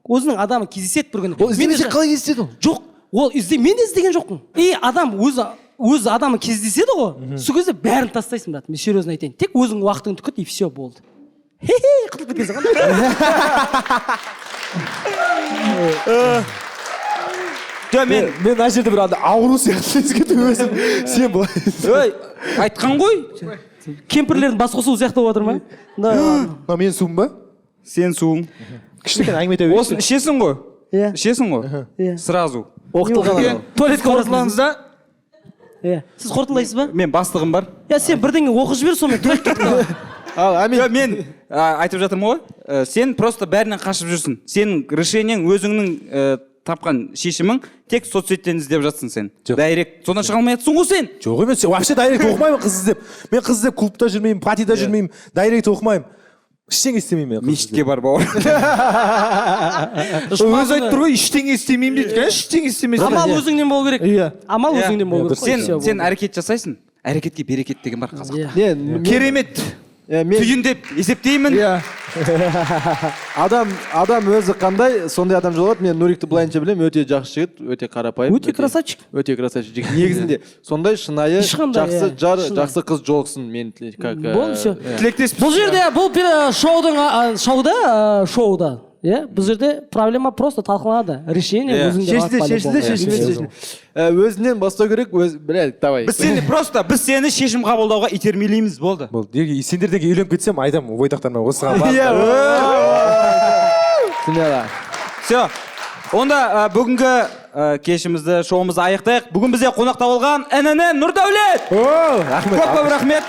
I: Өзінің адамы кездеседі бір күні.
G: Ол іздемесе
I: Мен
G: қалай кездеседі ол?
I: Жоқ, ол ізде, мен де іздеген жоқпын. И адам өз адамы кездеседі ғой, сол кезде бәрін тастайсың, брат. Мен серьезно айтайын. Тек өзің уақытыңды күт, и все, болды. Хе-хе, құтылып кетесің ғой.
F: Жоқ, мен
K: Мен мына жерде бір андай ауру сияқты сезіп кеттім өзім. Сен былай.
F: Ой, айтқан ғой.
I: Кемпірлердің бас қосуы сияқты болып жатыр ма? Да, ладно.
K: Мынау менің суым ба?
F: Сен суың.
K: Күшті екен, әңгіме айта берейікші.
F: Осыны ішесің ғой?
I: Иә.
F: Ішесің ғой?
I: Иә.
F: Сразу.
G: Оқытылған адам.
I: Туалетке барасың.
H: Қорытындылаңыз да.
I: Иә. Сіз қорытындылайсыз ба?
F: Мен бастығым бар.
I: Я, сен бірдеңе оқып жібер, сонымен туалетке кет.
G: Ал, әмин.
F: Жоқ, мен айтып жатырмын ғой. Сен просто бәрінен қашып жүрсің. Сенің решениең, өзіңнің тапқан шешімің тек соцсеттен іздеп жатсың сен.
K: Жоқ.
F: Директ. Содан шыға алмай жатсың ғой сен.
K: Жоқ емес, вообще директ оқымаймын қыз іздеп. Мен қыз іздеп клубта жүрмеймін, патида жүрмеймін, директ оқымаймын. Ештеңе істемеймін мен.
F: Мешітке бар, бауыр.
H: Өзі айтып тұр ғой, ештеңе істемеймін дейді. Конечно, ештеңе істемейсің.
I: Амал өзіңнен болу керек.
H: Иә.
I: Амал өзіңнен болу керек.
F: Сен
I: Всё,
F: сен
I: болды.
F: әрекет жасайсың, әрекетке берекет деген бар қазақта.
I: Иә.
G: Не,
H: Керемет.
G: Мен
F: Түйіндеп есептеймін.
H: Иә.
G: Адам өзі қандай, сондай адам жолығады. Мен Нурикті былайынша білемін, өте жақсы жігіт, өте қарапайым.
I: Өте красавчик.
G: Өте красавчик жігіт. Негізінде сондай шынайы,
I: Ешқандай,
G: жақсы
I: иә,
G: жар,
I: шынайы.
G: Жақсы қыз жолықсын мен как
I: Болды, всё.
H: Тілектеспіз.
I: Бұл жерде, бұл шоудың шоуда, иә, бұл жерде проблема просто талқыланады, решение
F: Иә.
I: өзіңде
G: Шешілді,
I: қалады
G: шешілді,
I: по-любому.
G: шешілді, шешілді. Өзінен бастау керек, өз, бля, давай.
F: Біз сені просто, біз сені шешім қабылдауға итермелейміз, болды.
K: Болды. Егер сендердегі үйленіп кетсем, айтамын бойдақтарыма, осыған бар.
G: Иә. Смело.
F: Все. Онда бүгінгі кешімізді, шоуымызды аяқтайық. Бүгін бізде қонақта болған ННН Нұрдәулет.
K: О, рахмет.
F: Көп көп рахмет.